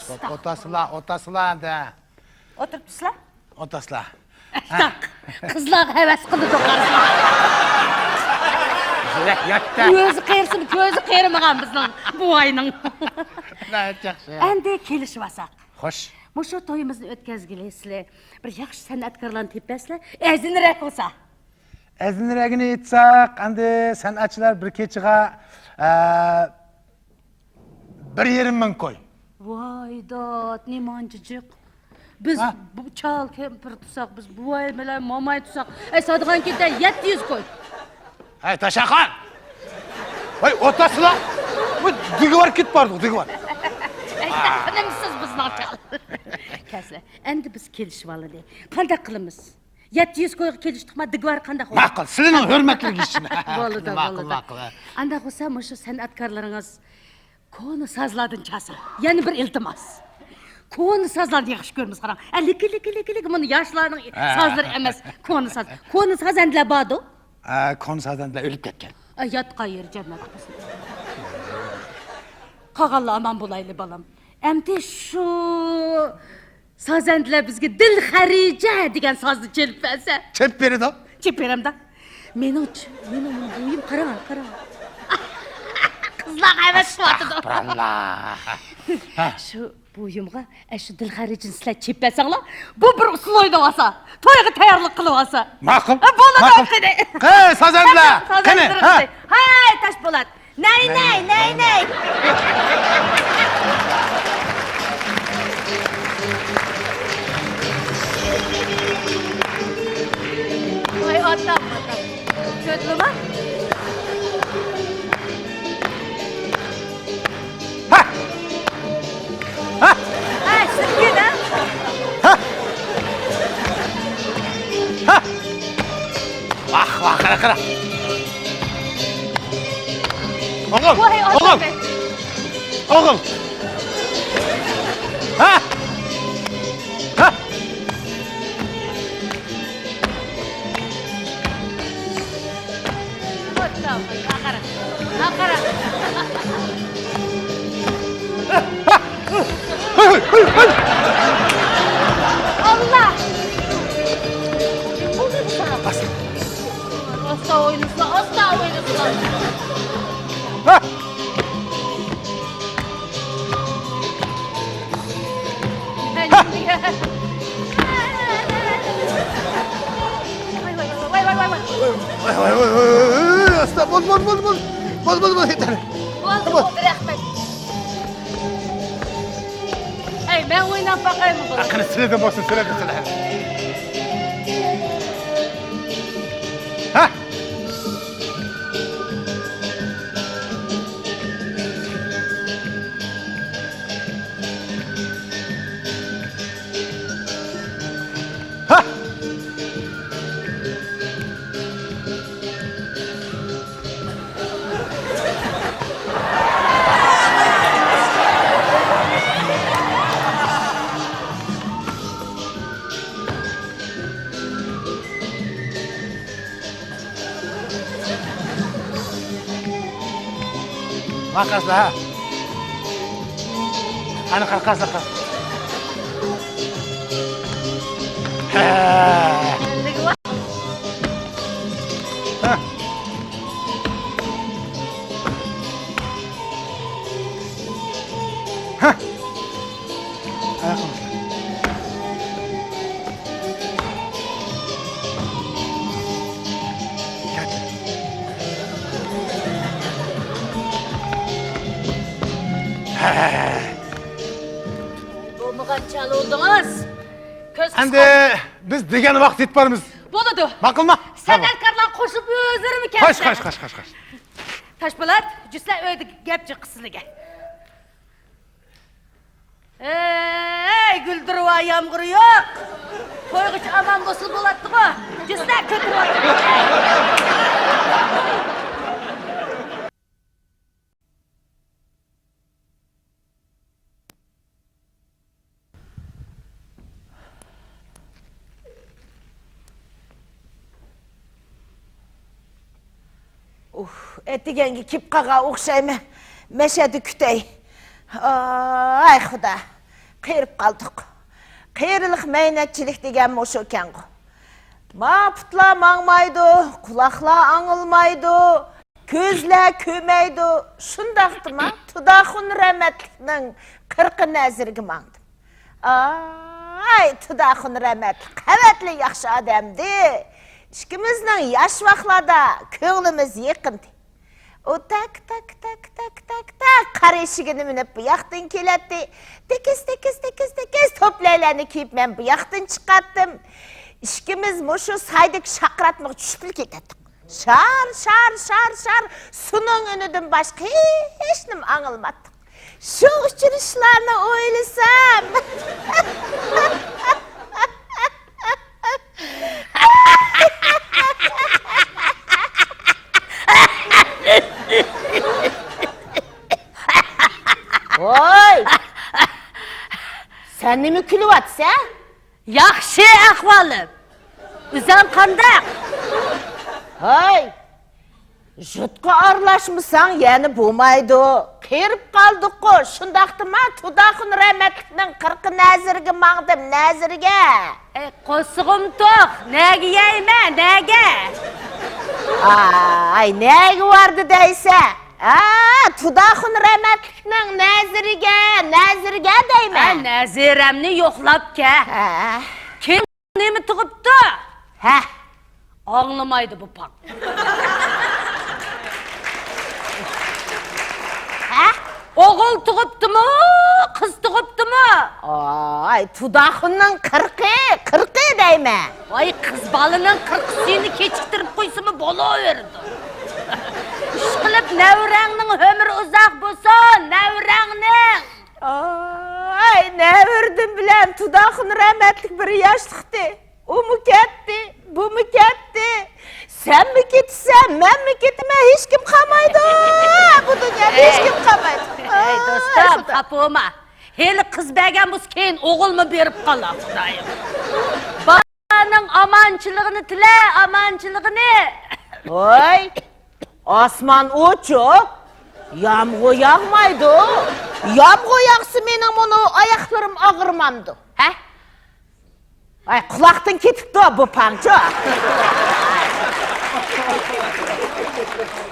ئولتۇرسىلا، ئولتۇرسىلا ئەمدى. ئولتۇرۇپتۇسىلا؟ ئولتۇرسىلا. قىزلارغا ھەۋەس قىلىدۇ، قارىسىلا. ياق، ياق. ئۆزى قېرىسىمۇ، كۆزى قېرىمىغان بىزنىڭ بوۋاينىڭ. ناھايىتى ياخشى. ئەمدى كېلىشىۋالساق. خوش. مۇشۇ تويىمىزنى ئۆتكۈزگىلى سىلى بىر ياخشى سەنئەتكارلارنى تېپىپ بەرسىلە، ئەرزىنرەك بولسا. ئەرزىنرەكىنى ئېيتساق، ئەمدى سەنئەتچىلەر بىر كېچىگە، ئە، بىر يېرىم مىڭ كوي. ۋاي داد، نېمانچە جىق. بىز ھە؟ بۇ چال كەمپىر تۇرساق، بىز بوۋاي بىلەن ماماي تۇرساق، ئەي، ساتىدىغان كېتە يەتتە يۈز كوي. ھەي، تاشاخان! ۋاي، ئولتۇرسىلا! ۋاي، دىگىۋار كېتىپ باردۇق، دىگىۋار. ئەي، تىنىمسىز بىزنىڭ چال. كەلسىلە، ئەمدى بىز كېلىشىۋالدى. قانداق قىلىمىز؟ يەتتە يۈز كويغا كېلىشتۇقما، دىگىۋار قانداق بولىدۇ؟ ماقۇل، سىلىنىڭ ھۆرمەتلىرىگە ئىشىنە. بولىدۇ، ماقۇل، بولىدۇ. ماقۇل. ئانداق بولسا، مۇشۇ سەنئەتكارلىرىڭىز كونا سازلاردىن چالسا، يەنە بىر ئىلتىماس. كونا سازلارنى ياخشى كۆرىمىز، قاراڭ. ئە، لىكى، لىكى، لىكى، لىكى، بۇنى ياشلارنىڭ ھە. سازلىرى ئەمەس، كونا ساز. كونا سازەندىلەر باردۇ؟ ئە، كونا سازەندىلەر ئۆلۈپ كەتكەن. ئە، ياتقان يېرى جەننەت بولسۇن. قالغانلار ئامان بولايلى، بالام. ئەمدى شۇ سازەندىلەر بىزگە دىل خەرىجە دېگەن سازنى چېلىپ بەرسە. چېلىپ بېرىدۇ. چېلىپ بېرەمدۇ؟ مېنىڭ، مېنىڭ بويۇم، قاراڭ، قاراڭ. قىزلار ھەۋەس قىلىۋاتىدۇ. ئەستەغپۇرۇللا. ھە. شۇ بويۇمغا ئەشۇ دىل خەرىجىنى سىلەر چېلىپ بەرسەڭلار، بۇ بىر ئۇسسۇل ئوينىۋالسا، تويغا تەييارلىق قىلىۋالسا. ماقۇل. ھە، بولىدۇ، ماقۇل. قېنى. قېنى، سازەندىلەر. قېنى، ھە. ھەي، تاشپولات. نەي، نەي، نەي، نەي. ۋاي، ئاتام، ئاتام. كۆردۈڭلارمۇ؟ ھە! ھە! ھە، سىزگە دە. ھە! ھە! ۋاھ، ۋاھ، قارا، قارا. ئوغۇل، ۋاي، ئوغۇل. ئاتام. ئوغۇل. ھە! ھە! ئاللا! ئاستا ئوينىسىلا، ئاستا ئوينىسىلا. ھە! ۋاي، ۋاي، ۋاي، ۋاي. ۋاي، ۋاي، ۋاي، ۋاي، ۋاي، ئاستا، بول، بول، بول، بول. بول، بول، بول، يېتەر. بولدى، بولدى، رەھمەت. ھەي، مەن ئويناپ باقايمۇ بۇنى؟ قېنى، سىلەردىن بولسۇن، سىلەردىن، سىلەردىن. ھە! ھە! ماڭا قارىسىلا، ھە. ئانا، قارا، قارىسىلا، قارا. ھە. ھە. ھە. ئاياققا باسلا. كەت. ھە. بولمىغان چالدىڭىز. كۆز ئەمدى قىسقان. بىز دېگەن ۋاقىت يېتىپ بارىمىز. بولىدۇ. ماقۇلما؟ سەنئەتكارلار قوشۇپ ئۆزلىرىمۇ كەلسە. قاچ، قاچ، قاچ، قاچ، قاچ. تاشپولات، جۈسلە ئۆيدە گەپ جىق قىسىلىگە. ئەي، گۈلدۈرۋا يامغۇرى يوق. تويغىچە ئامان بولسا بولاتتىغۇ. جۈسلە كۆتۈرۈۋاتىدۇ. ئۇھ، ئەتىگەنگە كېلىپ قالغان ئوخشايمەن. مەشەدە كۈتەي. ئاي خۇدا، قېرىپ قالدۇق. قېرىلىق مەينەتچىلىك دېگەن مۇشۇ ئىكەنغۇ. ما پۇتلار ماڭمايدۇ، قۇلاقلار ئاڭلىمايدۇ. كۆزلەر كۆرمەيدۇ، شۇنداقتىما تۇداخۇن رەھمەتلىكنىڭ قىرىقى نەزىرىگە ماڭدىم. ئاي، تۇداخۇن رەھمەتلىك قەۋەتلىك ياخشى ئادەمدى. ئىككىمىزنىڭ ياش ۋاقلاردا كۆڭلىمىز يېقىندى. ئۇ تەك، تەك، تەك، تەك، تەك، تەك قار ئېشىكىنى مىنىپ بۇ ياقتىن كېلەتتى. تېكىز، تېكىز، تېكىز، تېكىز توپلەيلەرنى كىيىپ مەن بۇ ياقتىن چىقاتتىم. ئىككىمىز مۇشۇ سايدىكى شاقىراتمىغا چۈشۈپلا كېتەتتۇق. شار، شار، شار، شار، سۇنىڭ ئۈنىدىن باشقا ھېچنېمە ئاڭلىماتتۇق. شۇ ئۇچرىشىشلارنى ئويلىسام. ۋوي! سەن نېمە كۈلۈۋاتىسەن؟ ياخشى ئەھۋالىم. ئۆزۈڭ قانداق؟ ھاي، جۇتقا ئارىلاشمىساڭ يەنە بولمايدۇ. قېرىپ قالدۇققۇ، شۇنداقتىما تۇداخۇن رەھمەتلىكنىڭ قىرىقى نەزىرىگە ماڭدىم، نەزىرىگە. ئەي، قورسىقىم توق، نەگە يەيمەن، نەگە؟ ئاي، نەگە باردى دەيسە؟ ھە، تۇداخۇن رەھمەتلىكنىڭ نەزىرىگە، نەزىرىگە دەيمەن. ھە، نەزىرەمنى يوقلاپ كەل. ھە. كېيىن نېمە تۇغۇپتۇ؟ ھە. ئاڭلىمايدۇ بۇ پاڭ. ھە؟ ئوغۇل تۇغۇپتىمۇ، قىز تۇغۇپتىمۇ؟ ئاي، تۇداخۇننىڭ قىرىقى، قىرىقى دەيمەن. ۋاي، قىز بالىنىڭ قىرىقى سۈيىنى كېچىكتۈرۈپ قويسىمۇ بولۇۋېرىدۇ. ئىشقىلىپ، نەۋرەڭنىڭ ئۆمرى ئۇزاق بولسۇن، نەۋرەڭنىڭ. ئاي، نەۋرىدىم بىلەن تۇداخۇن رەھمەتلىك بىر ياشلىقتى. ئۇمۇ كەتتى، بۇمۇ كەتتى. سەنمۇ كېتىسەن، مەنمۇ كېتىمەن، ھېچكىم قالمايدۇ. بۇ دۇنيادا ھېچكىم قالمايدۇ. ئەي، ئاي، دوستۇم، خۇدا. خاپا بولما. ھېلى قىز بەرگەن بولسا، كېيىن ئوغۇلمۇ بېرىپ قالار، خۇدايىم. بالىنىڭ ئامانچىلىقىنى تىلە، ئامانچىلىقىنى. ۋاي، ئاسمان ئوچۇق، يامغۇر ياغمايدۇ. يامغۇر ياغسا، مېنىڭ مۇنۇ ئاياقلىرىم ئاغرىمامدۇ؟ ھە؟ ۋاي، قۇلاقتىن كېتىپتۇ بۇ پاڭچۇ.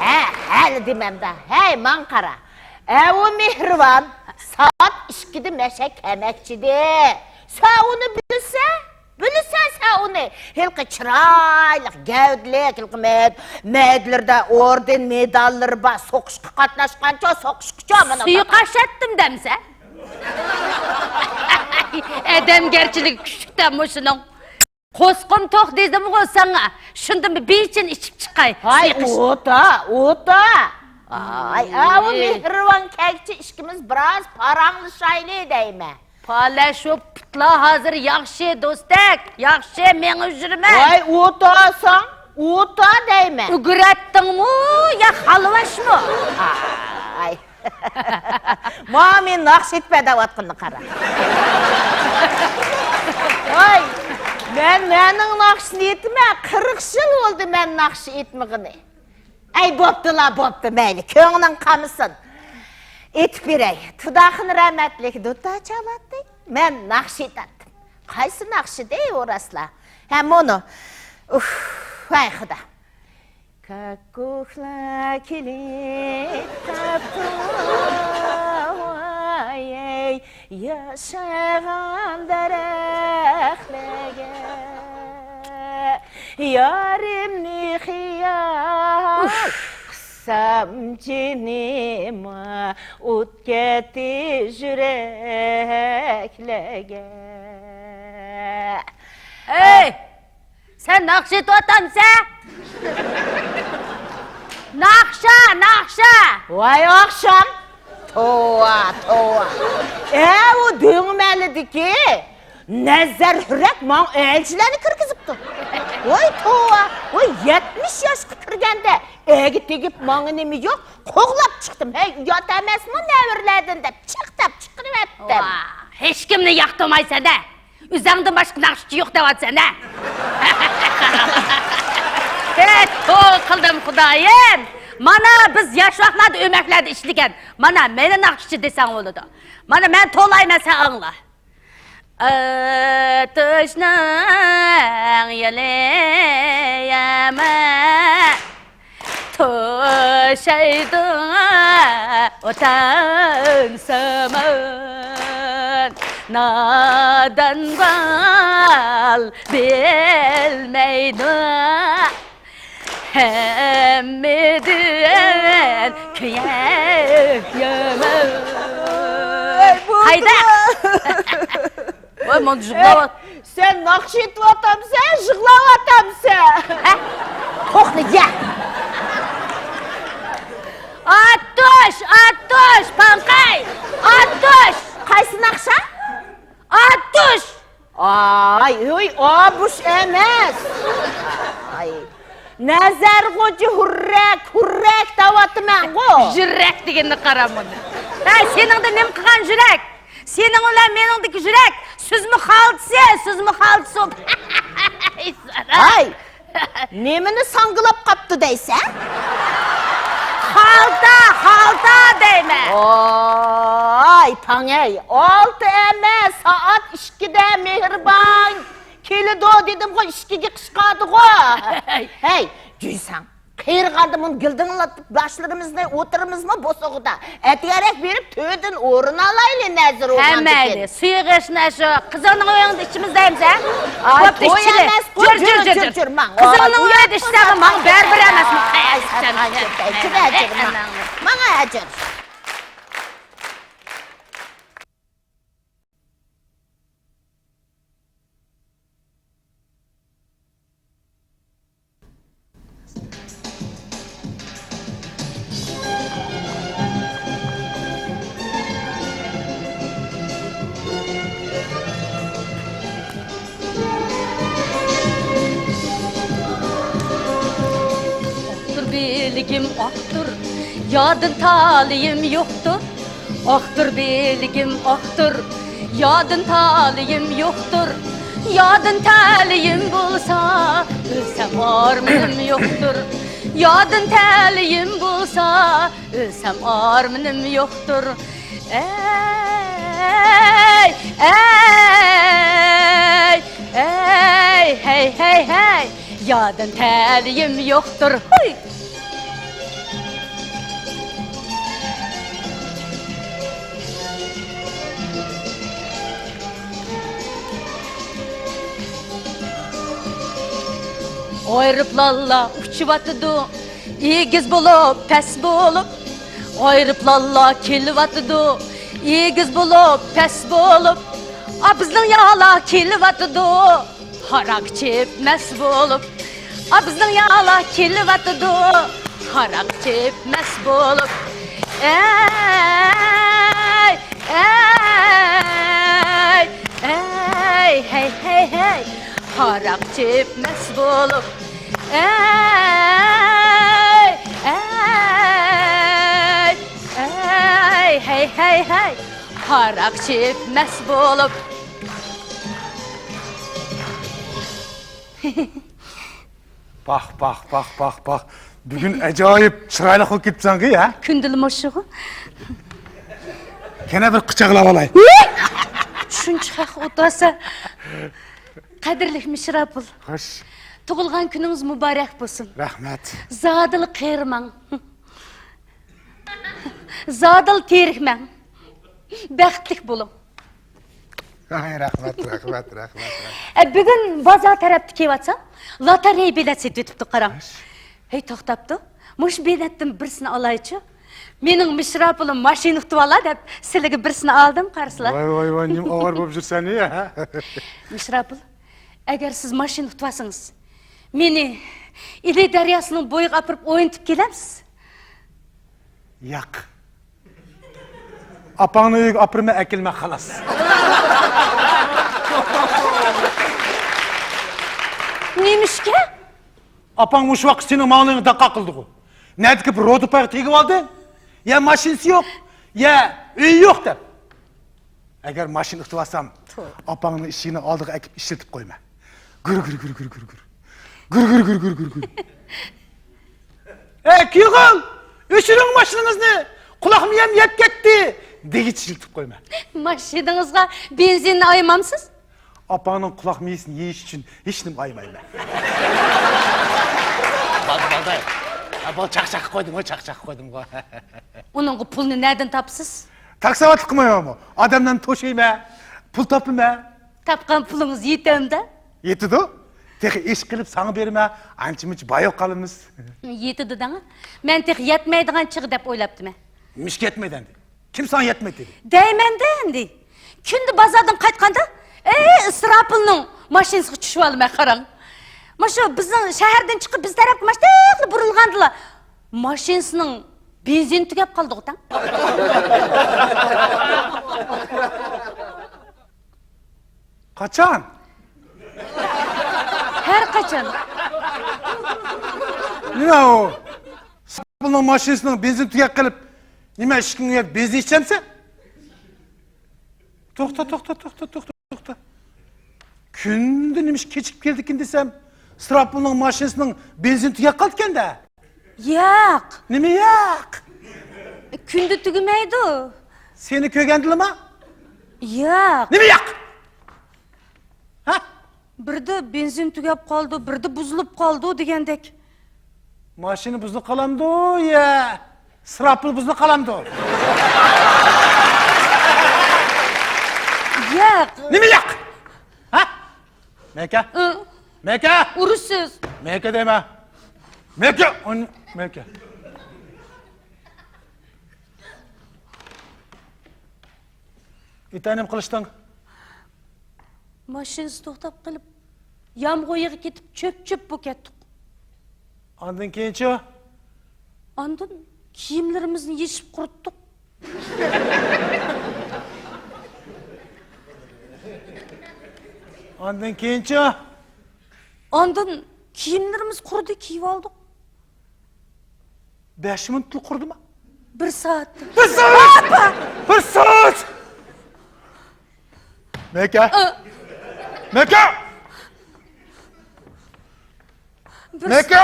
ھە، ھەلى دېمەمدە. ھەي، ماڭا قارا. ئەۋۇ مېھرىۋان سائەت ئىككىدە مەشەگە كەلمەكچىدى. سەن ئۇنى بىلىسەن؟ بىلىسەن سەن ئۇنى؟ ھېلىقى چىرايلىق، گەۋدىلىك، ھېلىقى مەيد-، مەيدىلىرىدە ئوردېن، مېداللىرى بار، سوقۇشقا قاتناشقانچۇ، سوقۇشقىچۇ، مانا. سۇيۇقئاش ئەتتىم دەمسە؟ ئادەمگەرچىلىكى كۈچلۈكتە مۇشۇنىڭ. قورسىقىم توق دېدىمغۇ ساڭا. شۇندىن بىر بىچىنى ئىچىپ چىقاي. ھاي، سۇيۇقئاش. ئوتا، ئوتا. ئاي، ئاۋۇ ئېي. مېھرىۋان كەلگۈچە ئىككىمىز بىراز پاراڭلىشايلى دەيمەن. پالەشۇ پۇتلار ھازىر ياخشى، دوستەك. ياخشى، مېڭىپ يۈرمەن. ۋاي، ئوتاساڭ، ئوتا دەيمەن. ئۈگرەتتىڭمۇ يا خالۋاشمۇ؟ ئاي. ماڭا مېنى ناخشا ئېيتىپ ھەدەۋاتقىنىنى قارا. ۋاي، مەن نەنىڭ ناخشىسىنى ئېيتىمەن؟ قىرىق يىل بولدى مەن ناخشا ئېيتمىغىنى. ئەي، بوپتۇلا، بوپتۇ، مەيلى، كۆڭلۈڭ قانمىسۇن. ئېيتىپ بېرەي، تۇداخۇن رەھمەتلىك دۇتار چالاتتى. مەن ناخشا ئېيتاتتىم. قايسى ناخشىدى ئۇ راسلا؟ ھە، مۇنۇ. ئۇھ، ۋاي خۇدا. كاككۇكلار كېلىپ قاپتۇ، ۋاي، ياشاغان دەرەخلەرگە. يارىمنى خىيال قىلسام، جېنىما ئوت كەتتى يۈرەكلەرگە. ھەي! سەن ناخشا ئېيتىۋاتامسەن؟ ناخشا، ناخشا! ۋاي ئاخشام! توۋا، توۋا! ئە، ئۇ دۆڭمەلىدىكى نەزەر ھۈرەك ماڭا ئەلچىلەرنى كىرگۈزۈپتۇ. ۋاي توۋا! ۋاي يەتمىش ياشقا كىرگەندە ئەگە تېگىپ ماڭا نېمە يوق؟ قوغلاپ چىقتىم. ھەي، ئۇيات ئەمەسمۇ نەۋرىلەردىن دەپ چىق دەپ چىقىرىۋەتتىم. ۋاھ، ھېچكىمنى ياقتۇرمايسەن-ھە! ئۆزۈڭدىن باشقا ناخشىچى يوق دەۋاتىسەن-ھە! ھەي، توۋا قىلدىم خۇدايىم! مانا بىز ياش ۋاقىتلاردا ئۆمەكلەردە ئىشلىگەن. مانا مېنى ناخشىچى دېسەڭ بولىدۇ. مانا مەن توۋلايمەن، سەن ئاڭلا. ئاتۇشنىڭ يېلى يامان، توشايدۇ ئوتان سامان. نادان بال بىلمەيدۇ، ھەممىدىن كۆيەك يامان. قايدا؟ ۋاي، مانا يىغلاۋات. سەن ناخشا ئېيتىۋاتامسەن، يىغلاۋاتامسەن؟ ھە؟ قوقنى يە. ئاتۇش، ئاتۇش، پاڭقاي، ئاتۇش. قايسى ناخشا؟ ئاتۇش! ئاي، ھوي، ئابۇش ئەمەس. ئاي. نەزەر خوجا ھۈررەك، ھۈررەك دەۋاتىمەنغۇ. يۈرەك دېگەننى قارا مۇنى. ھەي، سېنىڭدە نېمە قىلغان يۈرەك؟ سېنىڭ بىلەن مېنىڭدىكى يۈرەك سۈزمە خالتىسى، سۈزمە خالتىسى. ھاي، نېمىنى ساڭگىلاپ قاپتۇ دەيسەن؟ خالتا، خالتا دەيمەن. ئاي، تاڭەي، ئالتە ئەمەس، سائەت ئىككىدە مېھرىبان كېلىدۇ دېدىمغۇ، ئىككىگە قىسقاردىغۇ. ھەي، جۈيسەڭ، قېرىغاندا مۇنۇ گىلدىڭلىتىپ باشلىرىمىزنى ئوتتۇرىمىزمۇ بوسۇغىدا. ئەتىگەنرەك بېرىپ تۆدىن ئورۇن ئالايلى، نەزىر ئوغلان. ھەممەيلى، سۇيۇغ ئىچىش ئاشۇ. قىزىڭنىڭ ئۆيىڭدە ئىچىمىز دەيمىز، ھە؟ ئاي، بوپتۇ، توي ئىچىلى. ئەمەسقۇ، جۈر، جۈر، جۈر، جۈر، جۈر. جۈر، جۈر، ماڭ. قىزىڭنىڭ ئۆيىدە ئىچسەڭ ماڭا بەرىبىر ئەمەسمۇ. ئاي، ئاي، ئاي، ئاي، ئاي، جۈر، جۈر، جۈر، ماڭ. ماڭا ئەجىر. ئاقتۇر بىلىكىم ئاقتۇر، يادىن تالىيىم يوقتۇر. ئاقتۇر بىلىكىم ئاقتۇر، يادىن تالىيىم يوقتۇر. يادىن تالىيىم بولسا، ئۆلسەم ئارمىنىم يوقتۇر. يادىن تالىيىم بولسا، ئۆلسەم ئارمىنىم يوقتۇر. ئەي، ئەي، ئەي، ھەي، ھەي، ھەي. يادىن تالىيىم يوقتۇر. ھۇي! ئايروپىلانلار ئۇچۇۋاتىدۇ، ئېگىز بولۇپ، پەس بولۇپ. ئايروپىلانلار كېلىۋاتىدۇ، ئېگىز بولۇپ، پەس بولۇپ. ئا، بىزنىڭ ياغلار كېلىۋاتىدۇ، ھاراق ئىچىپ مەس بولۇپ. ئا، بىزنىڭ ياغلار كېلىۋاتىدۇ، ھاراق ئىچىپ مەس بولۇپ. ئەي، ئەي، ئەي، ھەي، ھەي، ھەي. ھاراق ئىچىپ مەس بولۇپ. ئەي، ئەي، ئەي، ھەي، ھەي، ھەي. ھاراق ئىچىپ مەس بولۇپ. پاھ، پاھ، پاھ، پاھ، پاھ. بۈگۈن ئاجايىپ چىرايلىق بولۇپ كېتىپسەنغۇ، ھە؟ كۈندىلا مۇشۇغۇ. يەنە بىر قۇچاقلاپ ئالاي. ۋىي! شۇنچە خەق ئولتۇرسا. قەدىرلىك مىشراپۇل. خوش. تۇغۇلغان كۈنىڭىز مۇبارەك بولسۇن. رەھمەت. زادىلا قېرىماڭ. زادىلا تېرىكمەڭ. بەختلىك بولۇڭ. ئاي، رەھمەت، رەھمەت، رەھمەت، رەھمەت. ئە، بۈگۈن بازار تەرەپتە كېلىۋاتسام، لاتېرېيە بېلەت سېتىۋېتىپتۇ، قاراڭ. ھەي، توختاپتۇ. مۇشۇ بېلەتتىن بىرسىنى ئالايچۇ. مېنىڭ مىشراپۇلۇم ماشىنا ئۇتۇۋالا دەپ، سىلىگە بىرسىنى ئالدىم، قارىسىلا. ۋاي، ۋاي، ۋاي، نېمە ئاۋارە بولۇپ يۈرسەن يا؟ مىشراپۇل، ئەگەر سىز ماشىنا ئۇتۇۋالسىڭىز، مېنى ئىلى دەرياسىنىڭ بويىغا ئاپىرىپ ئوينىتىپ كېلەمسىز؟ ياق. ئاپاڭنىڭ ئۆيىگە ئاپىرىمەن، ئەكېلىمەن، خالاس. نېمىشقا؟ ئاپاڭ مۇشۇ ۋاقىت سېنىڭ ماڭلىرىڭغا داقا قىلدىغۇ. نەدىكى بىر رودا پايغا تېگىۋالدى. يا ماشىنىسى يوق، يا ئۆيى يوق دەپ. ئەگەر ماشىنا ئۇتۇۋالسام، توۋا، ئاپاڭنىڭ ئىشىكىنىڭ ئالدىغا ئەكىپ ئىشلىتىپ قويىمەن. گۈر، گۈر، گۈر، گۈر، گۈر، گۈر. گۈر، گۈر، گۈر، گۈر، گۈر، گۈر. ئەي، كۈيغۇل! ئۆچۈرۈڭ ماشىنىڭىزنى! قۇلاق مىيەم يەپ كەتتى! دېگۈچە ئىشلىتىپ قويىمەن. ماشىنىڭىزغا بېنزىننى ئايىمامسىز؟ ئاپاڭنىڭ قۇلاق مېيىسىنى يېيىش ئۈچۈن ھېچنېمە ئايىمايمەن. بولدى، بولدى. ھە، بولدى، چاقچاق قىلىپ قويدۇمغۇ، چاقچاق قىلىپ قويدۇمغۇ. ئۇنىڭغا پۇلنى نەدىن تاپىسىز؟ تاكساۋاتلىق قىلمايمەنمۇ؟ ئادەملەرنى توشۇيمەن، پۇل تاپىمەن. تاپقان پۇلىڭىز يېتەمدۇ؟ يېتىدۇ. تېخى ئىش قىلىپ ساڭا بېرىمەن، ئانچە-مۇنچە باياۋ قالىمىز. يېتىدۇ دەڭ. مەن تېخى يەتمەيدىغان چىغى دەپ ئويلاپتىمەن. نېمىشقا يەتمەيدۇ ئەمدى؟ كىم ساڭا يەتمەيدۇ دېدى؟ دەيمەندە ئەمدى. كۈندە بازاردىن قايتقاندا، ئەي، ئىسراپىلنىڭ ماشىنىسىغا چۈشۈۋالىمەن، قاراڭ. ماشۇ بىزنىڭ شەھەردىن چىقىپ بىز تەرەپكە ماشۇنداقلا بۇرۇلغاندىلا، ماشىنىسىنىڭ بېنزىنى تۈگەپ قالدىغۇ تەڭ. قاچان؟ ھەر قاچان. نېمە ئۇ؟ ئىسراپىلنىڭ ماشىنىسىنىڭ بېنزىنى تۈگەپ قېلىپ، نېمە، ئىشىكىڭگە بېنزىن ئىچەمسەن؟ توختا، توختا، توختا، توختا، توختا. كۈندە نېمە ئىش كېچىكىپ كېلىدىكىن دېسەم، ئىسراپىلنىڭ ماشىنىسىنىڭ بېنزىنى تۈگەپ قالىدىكەن-دە. ياق. نېمە ياق؟ كۈندە تۈگىمەيدۇ. سېنى كۆرگەندىلىما؟ ياق. نېمە ياق؟ ھە؟ بىردە بېنزىن تۈگەپ قالىدۇ، بىردە بۇزۇلۇپ قالىدۇ دېگەندەك. ماشىنا بۇزۇلۇپ قالامدۇ يا ئىسراپىل بۇزۇلۇپ قالامدۇ؟ ياق. نېمە ياق؟ ھە؟ مەكە؟ ئۇ. مەكە؟ ئۇرۇشسىز. مەكە دەيمەن. مەكە! ئۇن-، مەكە. ئېتەنىم قىلىشتىڭ. ماشىنىسى توختاپ قېلىپ، يامغۇر يېغىپ كېتىپ، چۆپ-چۆپ بولۇپ كەتتۇق. ئاندىن كېيىنچۇ؟ ئاندىن كىيىملىرىمىزنى يېشىپ قۇرۇتتۇق. ئاندىن كېيىنچۇ؟ ئاندىن كىيىملىرىمىز قۇرۇدى، كىيىۋالدۇق. بەش مىنۇتلا قۇرۇدىما؟ بىر سائەتتە. بىر سائەت! ئاپا! بىر سائەت! مەكە! ئا! مەكە! بىر مەكە!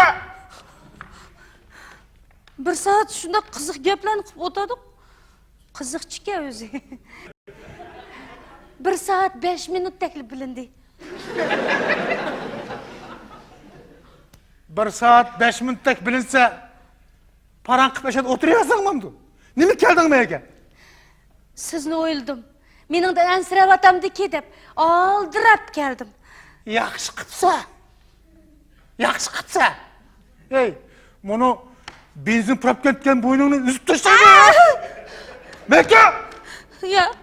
بىر سائەت شۇنداق قىزىق گەپلەرنى قىلىپ ئولتۇردۇق. قىزىقچىكەن ئۆزى. بىر سائەت بەش مىنۇتتەكلا بىلىندى. بىر سائەت بەش مىنۇتتەك بىلىنسە، پاراڭ قىلىپ ئەشەدە ئولتۇرۇۋەرسەڭ بولامدۇ؟ نېمە كەلدىڭ مەيەرگە؟ سىزنى ئويلىدىم. مېنىڭدىن ئەنسىرەۋاتامدىكى دەپ ئالدىراپ كەلدىم. ياخشى قىپسەن. ياخشى قىپسەن. ھەي، مانا بېنزىن پۇراپ كەتكەن بوينۇڭنى ئۈزۈپ تاشلايمەن. مەكە! ياق.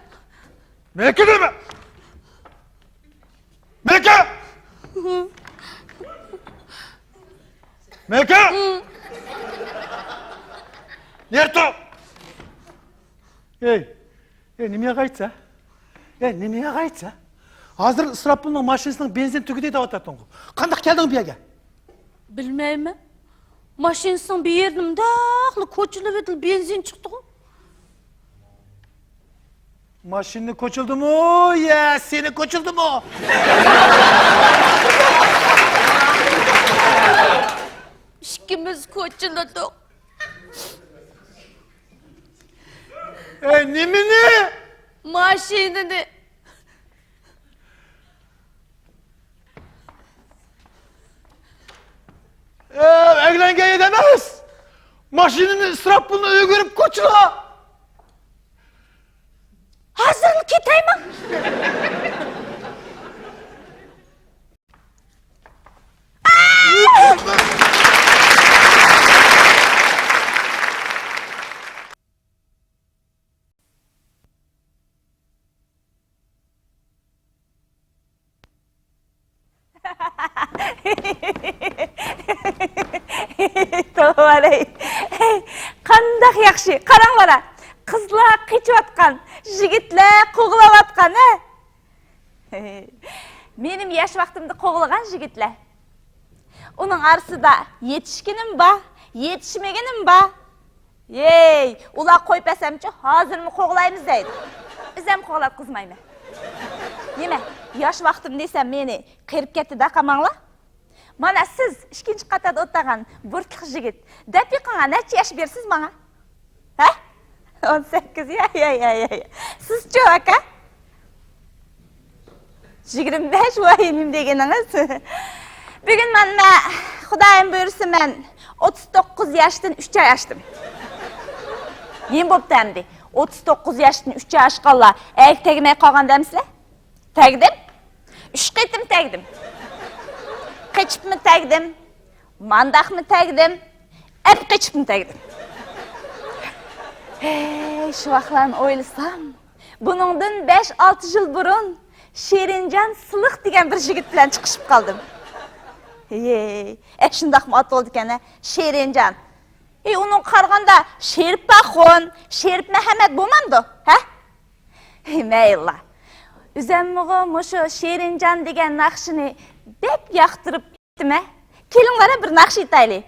مەكە دەيمەن. مەكە! مەكە! نېرتو! ھەي، ھەي، نېمە ياغايتسا؟ ھەي، نېمە ياغايتسا؟ ھازىر ئىسراپىلنىڭ ماشىنىسىنىڭ بېنزىنى تۈگىدى دەۋاتاتتىڭغۇ. قانداق كەلدىڭ بۇ يەرگە؟ بىلمەيمەن. ماشىنىسىنىڭ بىر يېرىدىن مۇنداقلا كوچىلىۋېتىلىپ بېنزىن چىقتىغۇ. ماشىنىنى كوچىلىدىمۇ يا سېنى كوچىلىدىمۇ؟ ئىككىمىز كوچىلىدۇق. ئەي، نېمىنى؟ ماشىنىنى. ئەگلەنگەن يەردە ئەمەس! ماشىنىنى ئىسراپ پۇلنى ئۆگۈرۈپ كوچىغا! ھازىرلا كېتەيمەن! توۋا-ھەي. قانداق ياخشى. قاراڭلار، قىزلار قېچىۋاتقان، يىگىتلەر قوغلاۋاتقان، ھە؟ مېنىڭ ياش ۋاقتىمدا قوغلىغان يىگىتلەر. ئۇنىڭ ئارىسىدا يېتىشكىنىم بار، يېتىشمىگىنىم بار. ھېي، ئۇلار قويۇپ بەرسەمچۇ، ھازىرمۇ قوغلايمىز دەيدۇ. ئۆزۈم قوغلاپ قىزمايمەن. نېمە، ياش ۋاقتىم دېسەم مېنى قېرىپ كەتتى دە قاماڭلار. مانا سىز ئىككىنچى قاتاردا ئولتۇرغان بۇرۇتلۇق يىگىت، دەپ بېقىڭا نەچچە ياش بېرىسىز ماڭا؟ ھە؟ ئون سەككىز، يا، يا، يا، يا، يا. سىزچۇ، ئاكا؟ يىگىرمە بەش، ۋاي، نېمە دېگىنىڭىز؟ بۈگۈن مانا مەن، خۇدايىم بۇيرۇسا، مەن ئوتتۇز توققۇز ياشتىن ئۈچ ئاي ئاشتىم. نېمە بوپتۇ ئەمدى؟ ئوتتۇز توققۇز ياشتىن ئۈچ ئاي ئاشقانلار ئەگە تەگمەي قالغان دەمسىلەر؟ تەگدىم. ئۈچ قېتىم تەگدىم. قېچىپمۇ تەگدىم. مانداقمۇ تەگدىم. ئەپ قېچىپمۇ تەگدىم. ھەي، شۇ ۋاقىتلارنى ئويلىسام، بۇنىڭدىن بەش-ئالتە يىل بۇرۇن شېرىنجان سىلىق دېگەن بىر يىگىت بىلەن چىقىشىپ قالدىم. ھەي، ئەشۇنداقمۇ ئات بولىدىكەن ھە، شېرىنجان. ھەي، ئۇنىڭغا قارىغاندا شېرىپ ئاخۇن، شېرىپ مەھەممەت بولمامدۇ، ھە؟ ھەي، مەيلىلا. ئۆزەممۇغۇ مۇشۇ شېرىنجان دېگەن ناخشىنى بەك ياقتۇرۇپ كەتتىم ھە. كېلىڭلار، بىر ناخشا ئېيتايلى.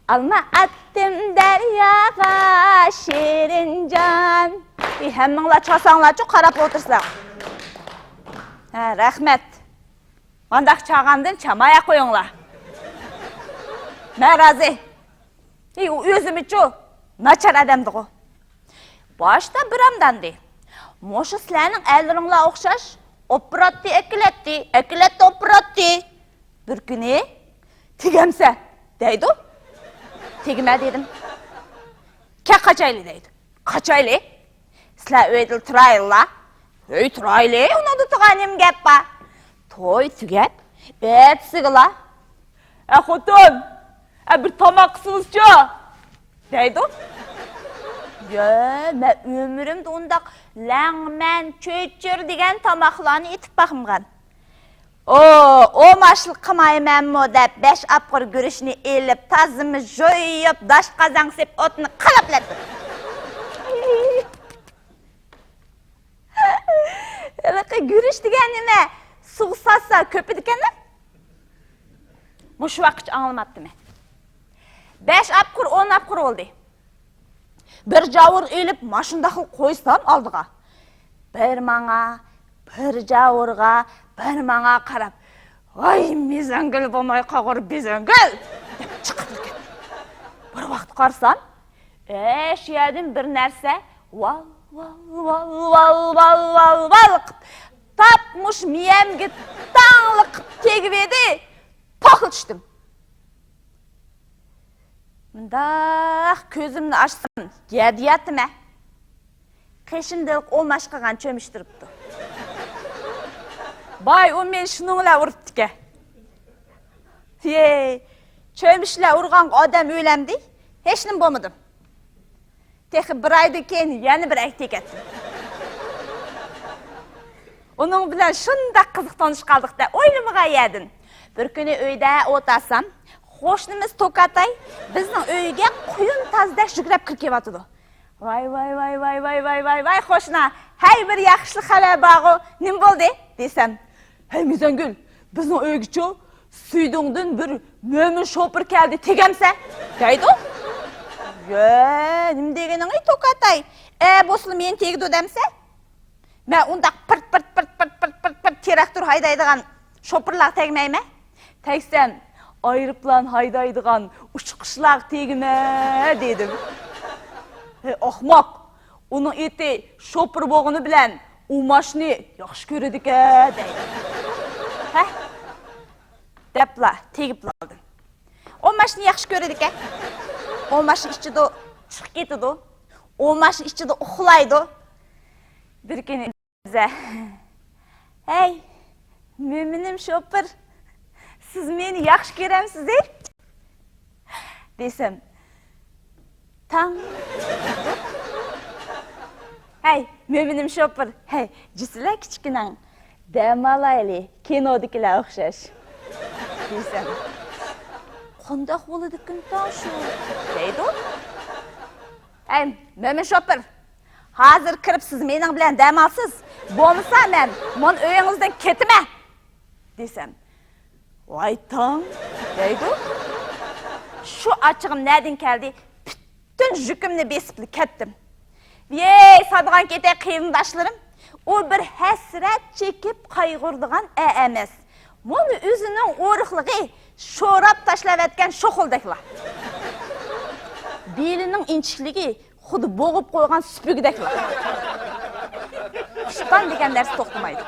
ئالما ئاتتىم دەرياغا شېرىنجان. ئى، ھەممىڭلار چاساڭلارچۇ، قاراپ ئولتۇرساڭ. ھە، رەھمەت. مانداق چاغاندىن چامايا قويۇڭلار. مەن رازى. ئى، ئۇ ئۆزىمىچۇ؟ ناچار ئادەمدىغۇ. باشتا بىر ئامداندى. مۇشۇ سىلەرنىڭ ئەرلىرىڭلار ئوخشاش ئوپپۇراتتى، ئەكېلەتتى، ئەكېلەتتى، ئوپپۇراتتى. بىر كۈنى، تېگەمسە، دەيدۇ. تېگىمە دېدىم. كەل قاچايلى دەيدۇ. قاچايلى. سىلەر ئۆيدىلا تۇرايلىلا. ئۆي تۇرايلى، ئۇنىڭدا تۇرغان نېمە گەپ بار؟ توي تۈگەپ، ئەتىسىگىلا، ئە خوتۇن، ئە بىر تاماق قىلسىڭىزچۇ؟ دەيدۇ. يا، مەن ئۆمرۈمدە ئۇنداق لەڭمەن، چۆچۈر دېگەن تاماقلارنى ئېتىپ باقمىغان. ئو، ئوماشلىق قىلمايمەنمۇ دەپ، بەش ئاپقۇر گۈرۈچنى ئېلىپ، تازىمۇ يۇيۇپ، داش قازانغا سېلىپ، ئوتنى قالاپلەتتىم. ھېلىقى گۈرۈچ دېگەن نېمە؟ سۇغا سالسا كۆپىدىكەن-دە. مۇشۇ ۋاقىتقىچە ئاڭلىماپتىمەن. بەش ئاپقۇر، ئون ئاپقۇر بولدى. بىر جاۋۇر ئېلىپ، ماشۇنداقلا قويسام ئالدىغا. بىر ماڭا، بىر جاۋۇرغا، بىر ماڭا قاراپ، «ۋاي، مېزەڭگىل بولماي قالغۇر، بېزەڭگىل!» دەپ چىقىپلا كەتتى. بىر ۋاقىت قارىسام، ئە، شۇ يەردىن بىر نەرسە ۋال، ۋال، ۋال قىپ، تاپ مۇشۇ مېيەمگە تاڭلىقىپ تېگىۋىدى. پاخلا چۈشتۈم. مۇنداق كۆزۈمنى ئاچسام، يەردە ياتىمەن. قېشىمدا ئوماش قىلغان چۆمۈچ تۇرۇپتۇ. باي، ئۇ مېنى شۇنىڭ بىلەن ئۇرۇپتىكەن. ھېي، چۆمۈچ بىلەن ئۇرغانغا ئادەم ئۆلەمدى؟ ھېچنېمە بولمىدىم. تېخى بىر ئايدىن كېيىن يەنە بىر ئەگدە تېگەتتىم. ئۇنىڭ بىلەن شۇنداق قىزىق تونۇشۇپ قالدۇق-دە، ئويلىمىغان يەردىن. بىر كۈنى ئۆيدە ئولتۇرسام، قوشنىمىز توكاتاي بىزنىڭ ئۆيگە قۇيۇن تازىدەك يۈگۈرۈپ كىرىپ كېلىۋاتىدۇ. «ۋاي، ۋاي، ۋاي، قوشنا، ھەي، بىر ياخشى خەۋەر بارغۇ، نېمە بولدى؟» دېسەم، «ھەي، مېزەڭگۈل، بىزنىڭ ئۆيگىچۇ سۈيدۈڭدىن بىر مۆمىن شوپۇر كەلدى، تېگەمسەن؟» دەيدۇ. يە، نېمە دېگىنىڭ، ئەي، توكاتاي؟ ئە، بولسىلا مېنى تېگىدۇ دەمسەن؟ مەن ئۇنداق پىرت، پىرت، پىرت، پىرت، پىرت، پىرت، پىرت تىراكتور ھايدايدىغان شوپۇرلارغا تەگمەيمەن. تەگسەم، ئايروپىلان ھايدايدىغان ئۇچقۇچىلارغا تېگىمەن، دېدىم. ھەي، ئاخماق! ئۇنىڭ ئېتى شوپۇر بولغىنى بىلەن ئۇ ماشىنىنى ياخشى كۆرىدىكەن دەيدۇ. ھە؟ دەپلا تېگىپلا قالدىم. ئۇ ماشىنىنى ياخشى كۆرىدىكەن. ئۇ ماشىنا ئىچىدۇ، چىقىپ كېتىدۇ. ئۇ ماشىنا ئىچىدۇ، ئۇخلايدۇ. بىر كۈنى بىزە، ھەي، مۆمىنىم شوپۇر، سىز مېنى ياخشى كۆرەمسىز، ھەي؟ دېسەم، تاڭ. ھەي، مۆمىنىم شوپۇر، ھەي، جۈسىلە كىچىككىنەڭ، دەم ئالايلى، كىنودىكىلەر ئوخشاش. دېسەم، قانداق بولىدىكىن تاڭ شۇ؟ دەيدۇ. ھەي، مۆمىن شوپۇر، ھازىر كىرىپ سىز مېنىڭ بىلەن دەم ئالسىز، بولمىسا مەن مۇن ئۆيىڭىزدىن كېتىمەن. دېسەم، ۋاي تاڭ، دەيدۇ. شۇ ئاچچىقىم نەدىن كەلدى؟ پۈتۈن يۈكۈمنى بېسىپلا كەتتىم. ۋىي، سادىغان كېتەي قېرىنداشلىرىم، ئۇ بىر ھەسرەت چېكىپ قايغۇرىدىغان ئە ئەمەس. مۇنۇ ئۆزىنىڭ ئورۇقلىقى شوراپ تاشلاۋەتكەن شوخلىدەكلا. بېلىنىڭ ئىنچىكىلىكى خۇددى بوغۇپ قويغان سۈپۈرگىدەكلا. پۇشتان دېگەن نەرسە توختىمايدۇ.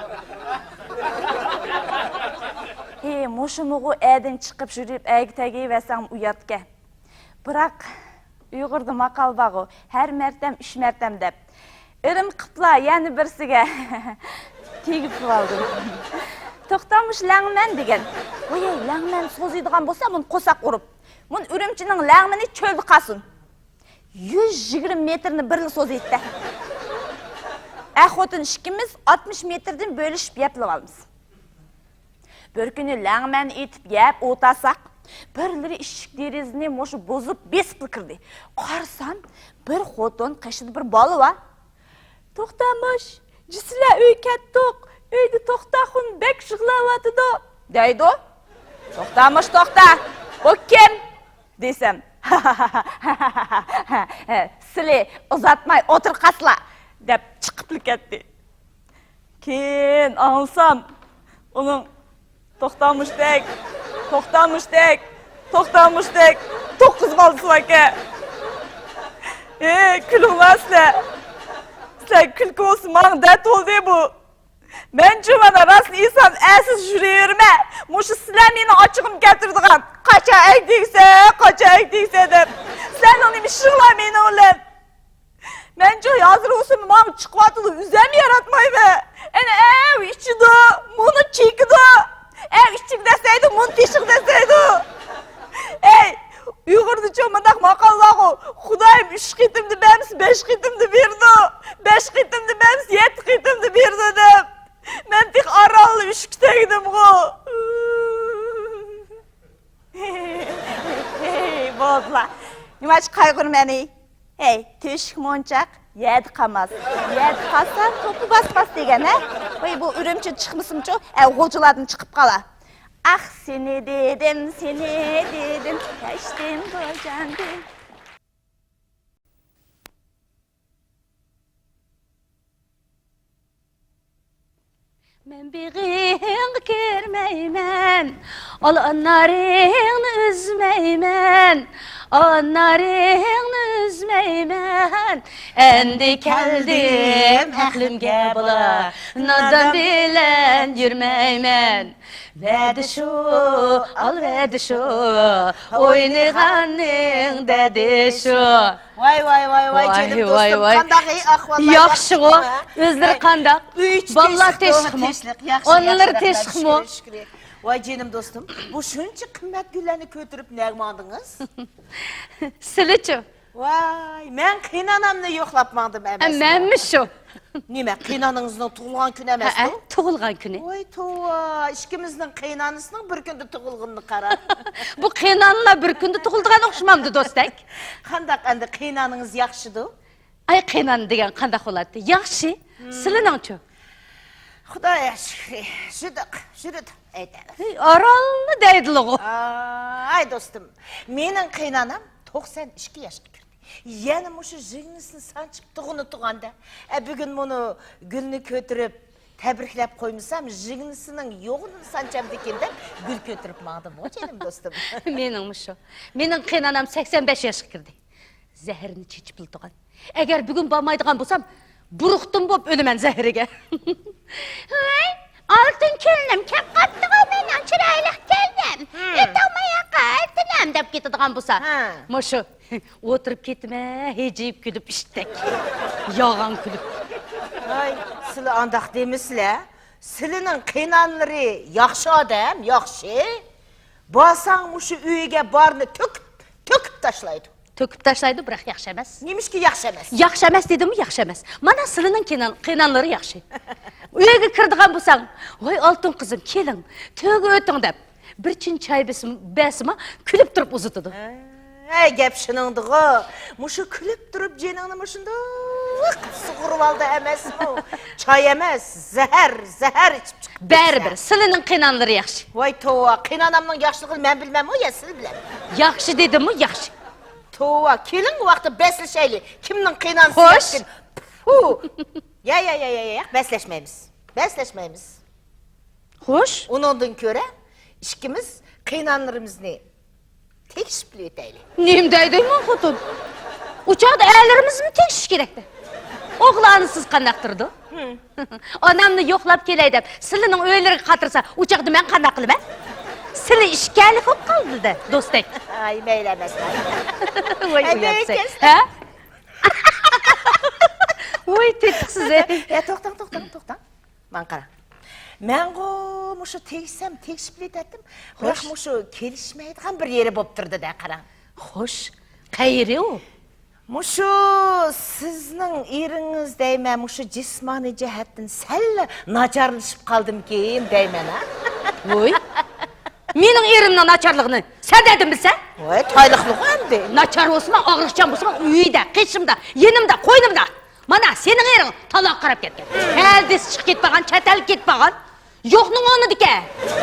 ھې، مۇشۇمىغۇ ئەدىن چىقىپ يۈرۈپ ئەگە تەگىۋەرسەڭ ئۇياتكەن. بىراق، ئۇيغۇردا ماقال بارغۇ، ھەر مەرتەم ئۈچ مەرتەم دەپ. ئىرىم قىپلا يەنە بىرسىگە تېگىپ قالدىم. توختامۇش لەڭمەن دېگەن. ۋاي، لەڭمەن سوزىدىغان بولسا، مۇنى قورساق ئۇرۇپ، مۇنى ئۈرۈمچىنىڭ لەڭمىنى چۆلدە قالسۇن. يۈز يىگىرمە مېتىرنى بىرلا سوزىدىتتە. ئەر خوتۇن ئىككىمىز ئاتمىش مېتىردىن بۆلۈشۈپ يەپلىۋالىمىز. بىر كۈنى لەڭمەن ئېتىپ يەپ ئولتۇرساق، بىرلىرى ئىشىك دېرىزىنى مۇشۇ بۇزۇپ بېسىپلا كىردى. قارىسام، بىر خوتۇن، قېشىدا بىر بالا بار. «توختامۇش، جۈسىلە ئۆي كەتتۇق، ئۆيدە توختاخۇن بەك يىغلاۋاتىدۇ» دەيدۇ. «توختامۇش، توختا، بۇ كىم؟» دېسەم، «سىلى ئۇزاتماي ئولتۇرۇپ قالسىلا» دەپ چىقىپلا كەتتى. كېيىن ئاڭلىسام، ئۇنىڭ توختامۇشتەك، توختامۇشتەك، توختامۇشتەك توققۇز بالىسى باركەن. ھېي، كۈلۈڭلار سىلەر. سىلەر كۈلكە بولسا، ماڭا دەرد بولدى بۇ. مەنچۇ مانا راستىنى ئېيتسام، ئەرسىز يۈرۈۋېرىمەن. مۇشۇ سىلەر مېنىڭ ئاچچىقىمنى كەلتۈرىدىغان. قاچان ئەگە تېگىسە، قاچان ئەگە تېگىسە دەپ. سىلەرنىڭ نېمە ئىشىڭلار مېنىڭ بىلەن؟ مەنچۇ ھازىر بولسىمۇ ماڭا چىقىۋاتىدۇ، ئۆزۈم ياراتمايمەن. ئەنە ئەۋ ئىچىدۇ، مۇنى چېكىدۇ. ئەۋ ئىچىگە دەسەيدۇ، مۇنى تېشىغا دەسەيدۇ. ئەي، ئۇيغۇردىچۇ مۇنداق ماقال بارغۇ، خۇدايىم ئۈچ قېتىمدا بەرمىسە، بەش قېتىمدا بېرىدۇ. بەش قېتىمدا بەرمىسە، يەتتە قېتىمدا بېرىدۇ دەپ. مەن تېخى ئارانلا ئۈچكە تەگدىمغۇ. ھېي، بولدىلا. نېمانچە قايغۇرىمەن، ھېي؟ ھەي، تۆشۈك مونچاق يەردە قالماس. يەردە قالسا، توپا باسماس دېگەن، ھە؟ ۋاي، بۇ ئۈرۈمچىدىن چىقمىسىمچۇ، ئە، غۇلجىلاردىن چىقىپ قالا. ئاھ، سېنى دېدىم، سېنى دېدىم، كەچتىم بۇ جاندىن. مەن بېغىڭغا كىرمەيمەن، ئالئانارىڭنى ئۈزمەيمەن، ئالئانارىڭنى ئۈزمەيمەن. ئەمدى كەلدىم ئەقلىمگە بالا، نادان بىلەن يۈرمەيمەن. ۋەدە شۇ، ئال ۋەدە شۇ، ئوينىغاننىڭ دەردى شۇ. ۋاي، ۋاي، ۋاي، ۋاي، ۋاي، جېنىم ۋاي، دوستۇم، ۋاي. قانداق، ئەي، ئەھۋاللار، ياخشىغۇ؟ ياخشىمۇ؟ ئۆزلىرى قانداق؟ ئۆي ئىچى بالىلار تىنچلىقمۇ؟ تىنچلىق، ياخشى، ئانىلىرى ياخشى، رەھمەت، تىنچلىقمۇ؟ شۈكرى، شۈكرى. ۋاي، جېنىم دوستۇم، بۇ شۇنچە قىممەت گۈللەرنى كۆتۈرۈپ نەگە ماڭدىڭىز؟ سىلىچۇ؟ ۋاي، مەن قېينانامنى يوقلاپ ماڭدىم ئەمەسمۇ؟ مەنمۇ شۇ. نېمە، قېينانىڭىزنىڭ تۇغۇلغان كۈنى ئەمەسمۇ؟ ھەئە، تۇغۇلغان كۈنى. ۋاي توۋا، ئىككىمىزنىڭ قېينانىسىنىڭ بىر كۈندە تۇغۇلغىنىنى قارا. بۇ قېينانىلار بىر كۈندە تۇغۇلىدىغان ئوخشىمامدۇ، دوستەك؟ قانداق ئەمدى، قېينانىڭىز ياخشىدۇ؟ ئاي، قېينانا دېگەن قانداق بولاتتى؟ ياخشى. سىلىنىڭچۇ؟ خۇدايا شۈكرى، يۈردۇق، يۈردۇق، ئەيدەۋېرىڭ. ھېي، ئارانلا دەيدىلىغۇ. ئاي، دوستۇم، مېنىڭ قېينانام توقسان ئىككى ياشقا كىردى. يەنە مۇشۇ ژىگنىسىنى سانچىپ تۇغىنى تۇغاندا. ئە، بۈگۈن مۇنۇ گۈلنى كۆتۈرۈپ، تەبرىكلەپ قويمىسام، ژىگنىسىنىڭ يوغىنىنى سانچامدىكىن دەپ گۈل كۆتۈرۈپ ماڭدىمغۇ، جېنىم دوستۇم. مېنىڭمۇ شۇ. مېنىڭ قېينانام سەكسەن بەش ياشقا كىردى. زەھىرىنى چېچىپلا تۇغان. ئەگەر بۈگۈن بارمايدىغان بولسام، بۇرۇقتىن بوپ ئۆلىمەن زەھىرىگە. ۋاي، ئالتۇن كېلىنىم كەپ قاپتىغۇ، مېنىڭ چىرايلىق كېلىنىم. ھە. ئۆتۈڭ ماياققا، ئالتۇنۇم دەپ كېتىدىغان بولسا. ھە. مۇشۇ، ئولتۇرۇپ كېتىمەن، ھىجىيىپ كۈلۈپ ئىشتەك. يالغان كۈلۈپ. ھاي، سىلى ئانداق دېمىسىلە. سىلىنىڭ قېينانىلىرى ياخشى ئادەم، ياخشى. بارساڭ مۇشۇ ئۆيگە بارنى تۆكۈپ، تۆكۈپ تاشلايدۇ. تۆكۈپ تاشلايدۇ، بىراق ياخشى ئەمەس. نېمىشقا ياخشى ئەمەس؟ ياخشى ئەمەس دېدىممۇ، ياخشى ئەمەس. مانا سىلىنىڭ قېينان-، قېينانلىرى ياخشى. ئۆيگە كىرىدىغان بولساڭ، ۋاي ئالتۇن قىزىم، كېلىڭ، تۆگە ئۆتۈڭ دەپ، بىر چىن چاي بېسىم-، بەرسىمۇ، كۈلۈپ تۇرۇپ ئۇزىتىدۇ. ھە، گەپ شۇنىڭدىغۇ. مۇشۇ كۈلۈپ تۇرۇپ جېنىڭنى مۇشۇنداق سۇغۇرۇۋالدى ئەمەسمۇ؟ چاي ئەمەس، زەھەر، زەھەر ئىچىپ چىقىپ كەتسە. بەرىبىر، سىلىنىڭ قېينانلىرى ياخشى. ۋاي توۋا، قېينانامنىڭ ياخشىلىقىنى مەن بىلمەممۇ يا سىز بىلەممۇ؟ ياخشى دېدىممۇ، ياخشى. توۋا، كېلىڭ، بۇ ۋاقىتتا بەسلىشەيلى. كىمنىڭ قېينانىسى خوش. ياخشى؟ پۇ! يا، يا، يا، يا، يا، بەسلەشمەيمىز. بەسلەشمەيمىز. خوش. ئۇنىڭدىن كۆرە ئىككىمىز قېينانىلىرىمىزنى تەكشىپ بىلىۋېتەيلى. نېمە دەيدۇ مو خوتۇن؟ ئۇ چاغدا ئەرلىرىمىزمۇ تەكشىش كېرەكتە. ئوغلانى سىز قانداق تۇرىدۇ؟ ھىم. ئانامنى يوقلاپ كېلەي دەپ سىلىنىڭ ئۆيلىرىگە قاترىسا، ئۇ چاغدا مەن قانداق قىلىمەن؟ سىلى ئىككىلىك بولۇپ قالدى-دە، دوستەك. ئاي، مەيلى ئەمەس. ۋاي، ھەي، ئۇياتسەن. ھە؟ ۋاي، تېتىقسىز، ھە؟ يا، توختاڭ، توختاڭ، توختاڭ. ماڭا قاراڭ. مەنغۇ مۇشۇ تېگىشسەم تېگىشىپ كېتەتتىم. بىراق خوش. مۇشۇ كېلىشمەيدىغان بىر يېرى بوپ تۇردى-دە، قاراڭ. خوش. قەيىرى ئۇ؟ مۇشۇ سىزنىڭ ئېرىڭىز دەيمەن، مۇشۇ جىسمانىي جەھەتتىن سەل ناچارلىشىپ قالدىمىكىن دەيمەن، ھە؟ ۋوي. مېنىڭ ئېرىمنىڭ ناچارلىقىنى سەن نەدىن بىلسەن؟ ۋاي، تايلىقلىقى ئەمدى. ناچار بولسىمۇ، ئاغرىقچان بولسىمۇ، ئۆيدە، قېشىمدا، يېنىمدا، قوينۇمدا. مانا، سېنىڭ ئېرىڭ تالاغا قاراپ كەتكەن. ھەدىسى چىقىپ كېتىپ بارغان، چەت ئەلگە كېتىپ بارغان. يوقنىڭ ئورنىدىكەن.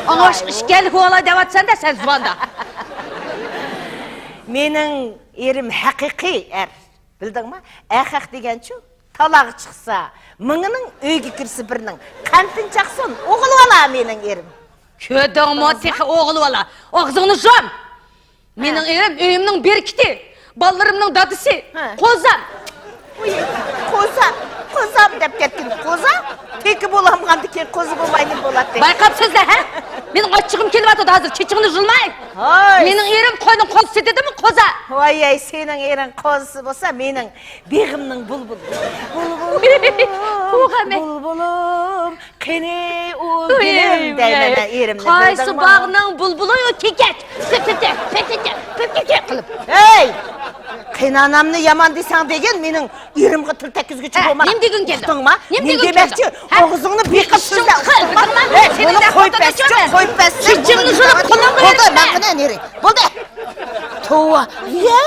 ئاڭا ئىككىلىك بولاي دەۋاتىسەن-دە سەن زۇۋاندا. مېنىڭ ئېرىم ھەقىقىي ئەر. بىلدىڭما؟ ئەخەق دېگەنچۇ، تالاغا چىقسا مىڭىنىڭ، ئۆيگە كىرسە بىرنىڭ. قەنتىنى چاقسۇن، ئوغۇل بالا مېنىڭ ئېرىم. كۆردۈڭمۇ تېخى ئوغۇل بالا؟ ئاغزىڭنى يۇم! مېنىڭ ھە. ئېرىم ئۆيۈمنىڭ بېرىكىتى، بالىلىرىمنىڭ دادىسى، ھە. قوزام. ئۇي، قوزام، قوزام دەپ كەتكىن. قوزا؟ تېكى بولالمىغاندىكىن قوزا بولماي نېمە بولاتتى؟ بايقاپ سۆزلە، ھە؟ مېنىڭ ئاچچىقىم كېلىۋاتىدۇ ھازىر، چېچىڭنى يۇلماي. ھاي. مېنىڭ ئېرىم قوينىڭ قوزىسى دېدىمۇ، قوزا. ۋاي، ۋاي، سېنىڭ ئېرىڭ قوزىسى بولسا، مېنىڭ بېغىمنىڭ بۇلبۇلى. بۇلبۇلۇم، بۇلبۇلۇم، قېنى ئۇ گۈلۈم دەيمەن مەن ئېرىمنى، بىلدىڭمۇ؟ قايسى باغنىڭ بۇلبۇلى ئۇ كېكەچ؟ پىپىكە، پىپىكە، پىپىكە قىلىپ. ھەي! قېينانامنى يامان دېسەڭ دېگىن، مېنىڭ ئېرىمغا تىل تەگكۈزگۈچى بولما. نېمە دېگۈڭ كېلىدۇ؟ ئۇقتۇڭما؟ نېمە دېگۈڭ كېلىدۇ؟ ئۆزۈڭنى بېقىپ سۆزلە، ئۇقتۇڭما؟ ھەي، بۇنى قويۇپ بەرسىچۇ، قويۇپ بەرسىچۇ. چېچىڭنى يۇلۇپ قولۇڭغا بېرىمەن. ماڭا قېنى نېرى. بولدى. توۋا. يا!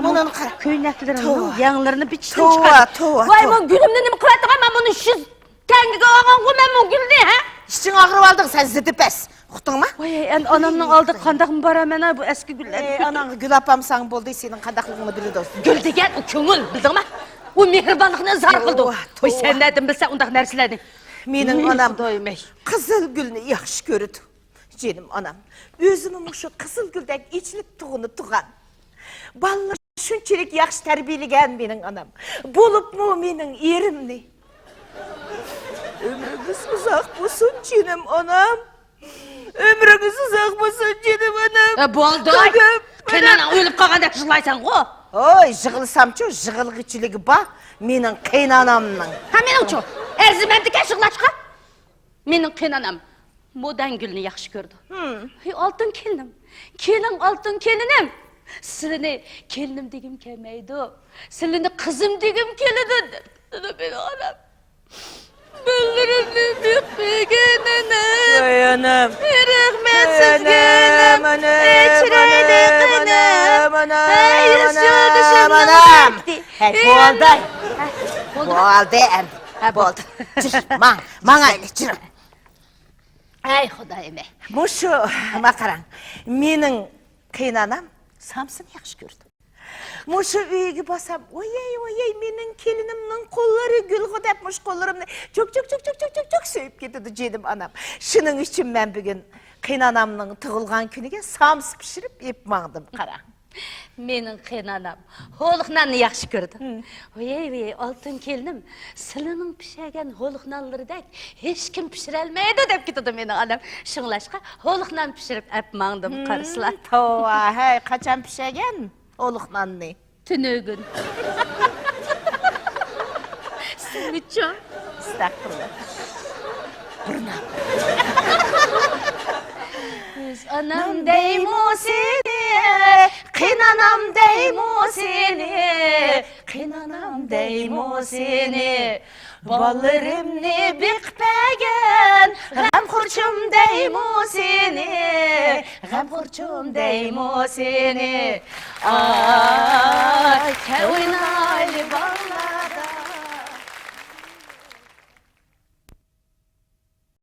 مۇنىڭغا قارا. كۆينەكلىرىمنىڭ يەڭلىرىنى بىچىسىدىن چىقاردىم. توۋا، توۋا، ۋاي، توۋا. مانا گۈلۈمنى نېمە قىلىۋەتتىڭ؟ مانا بۇنى يۈز تەڭگىگە ئالغانغۇ مەن بۇ گۈلنى، ھە؟ ئىچىڭ ئاغرىۋالدىڭ سەن زىدىپەس. ئۇقتۇڭما؟ ۋاي، ئەمدى ئانامنىڭ ئالدىغا قانداقمۇ بارىمەن، ھە، بۇ ئەسكى گۈللەرنى؟ ئەي، ئاناڭغا گۈل ئاپارمىساڭ بولدى، سېنىڭ قانداقلىقىڭنى بىلىدۇ. گۈل دېگەن ئۇ كۆڭۈل، بىلدىڭما؟ ئۇ مېھرىبانلىقنى ئىزھار قىلىدۇ. توۋا، ۋاي، توۋا. سەن نەدىن بىلسەڭ ئۇنداق نەرسىلەرنى؟ مېنىڭ ئانام قىزىل گۈلنى ياخشى كۆرىدۇ. جېنىم ئانام، ئۆزىمۇ مۇشۇ قىزىل گۈلدەك ئېچىلىپ تۇغىنى تۇغان. بالىلار شۇنچىلىك ياخشى تەربىيەلىگەن مېنىڭ ئانام. بولۇپمۇ مېنىڭ ئېرىمنى. ئۆمرىڭىز ئۇزاق بولسۇن، جېنىم ئانام. ئۆمرىڭىز ئۇزاق بولسۇن، جېنىم ئانام. ئە، بولدى. قېنى ئاناڭ ئۆلۈپ قالغاندەك يىغلايسەنغۇ. ھوي، يىغلىسامچۇ، يىغلىغۇچىلىكى بار مېنىڭ قېينانامنىڭ. ھە، مېنىڭچۇ؟ ئەرزىمەمدىكەن يىغلاشقا. مېنىڭ قېينانام موداڭ گۈلنى ياخشى كۆرىدۇ. ھىم. ھەي، ئالتۇن كېلىنىم، كېلىڭ، ئالتۇن كېلىنىم. سىلىنى كېلىنىم دېگۈم كەلمەيدۇ، سىلىنى قىزىم دېگۈم كېلىدۇ، دەپتۇ مېنىڭ ئانام. گۈللىرىمنى بېقىپ بېگىنىنىم. ۋاي ئانام. رەھمەت سىزگە ئانام. ئانام، ئانام، ئانام، ئانام. ھەي، يۈز يولدىشىمنىڭ بەختى. ھەي، بولدى. بولدى ئەمدى. ھە، بولدى. جۈر، ماڭ، ماڭايلى، جۈر. ئەي خۇدايىم ئەي. مۇشۇ، ما قاراڭ، مېنىڭ قېينانام سامسىنى ياخشى كۆرىدۇ. مۇشۇ ئۆيگە بارسام، ۋايەي، ۋايەي، مېنىڭ كېلىنىمنىڭ قوللىرى گۈلغۇ دەپ، مۇشۇ قوللىرىمنى چوك، چوك، چوك سۆيۈپ كېتىدۇ جېنىم ئانام. شۇنىڭ ئۈچۈن مەن بۈگۈن قېينانامنىڭ تۇغۇلغان كۈنىگە سامسا پىشۇرۇپ ئېلىپ ماڭدىم، قاراڭ. مېنىڭ قېينانام ھولۇق ناننى ياخشى كۆرىدۇ. ۋېي، ۋېي، ئالتۇن كېلىنىم، سىلىنىڭ پىشىرگەن ھولۇق نانلىرىدەك ھېچكىم پىشۇرالمايدۇ دەپ كېتىدۇ مېنىڭ ئانام. شۇڭلاشقا ھولۇق نان پىشۇرۇپ ئەپ ماڭدىم، قارىسىلا. توۋا، ھەي، قاچان پىشىرگەن ھولۇق ناننى؟ تۈنۈگۈن. سىزمۇچۇ؟ ئەستەغپۇرۇللا. بۇرناق. ئۆز ئانام دەيمۇ سېنى، قېينانام دەيمۇ سېنى، قېينانام دەيمۇ سېنى. بالىلىرىمنى بېقىپ بەرگەن غەمخورچۇم دەيمۇ سېنى، غەمخورچۇم دەيمۇ سېنى. ئا.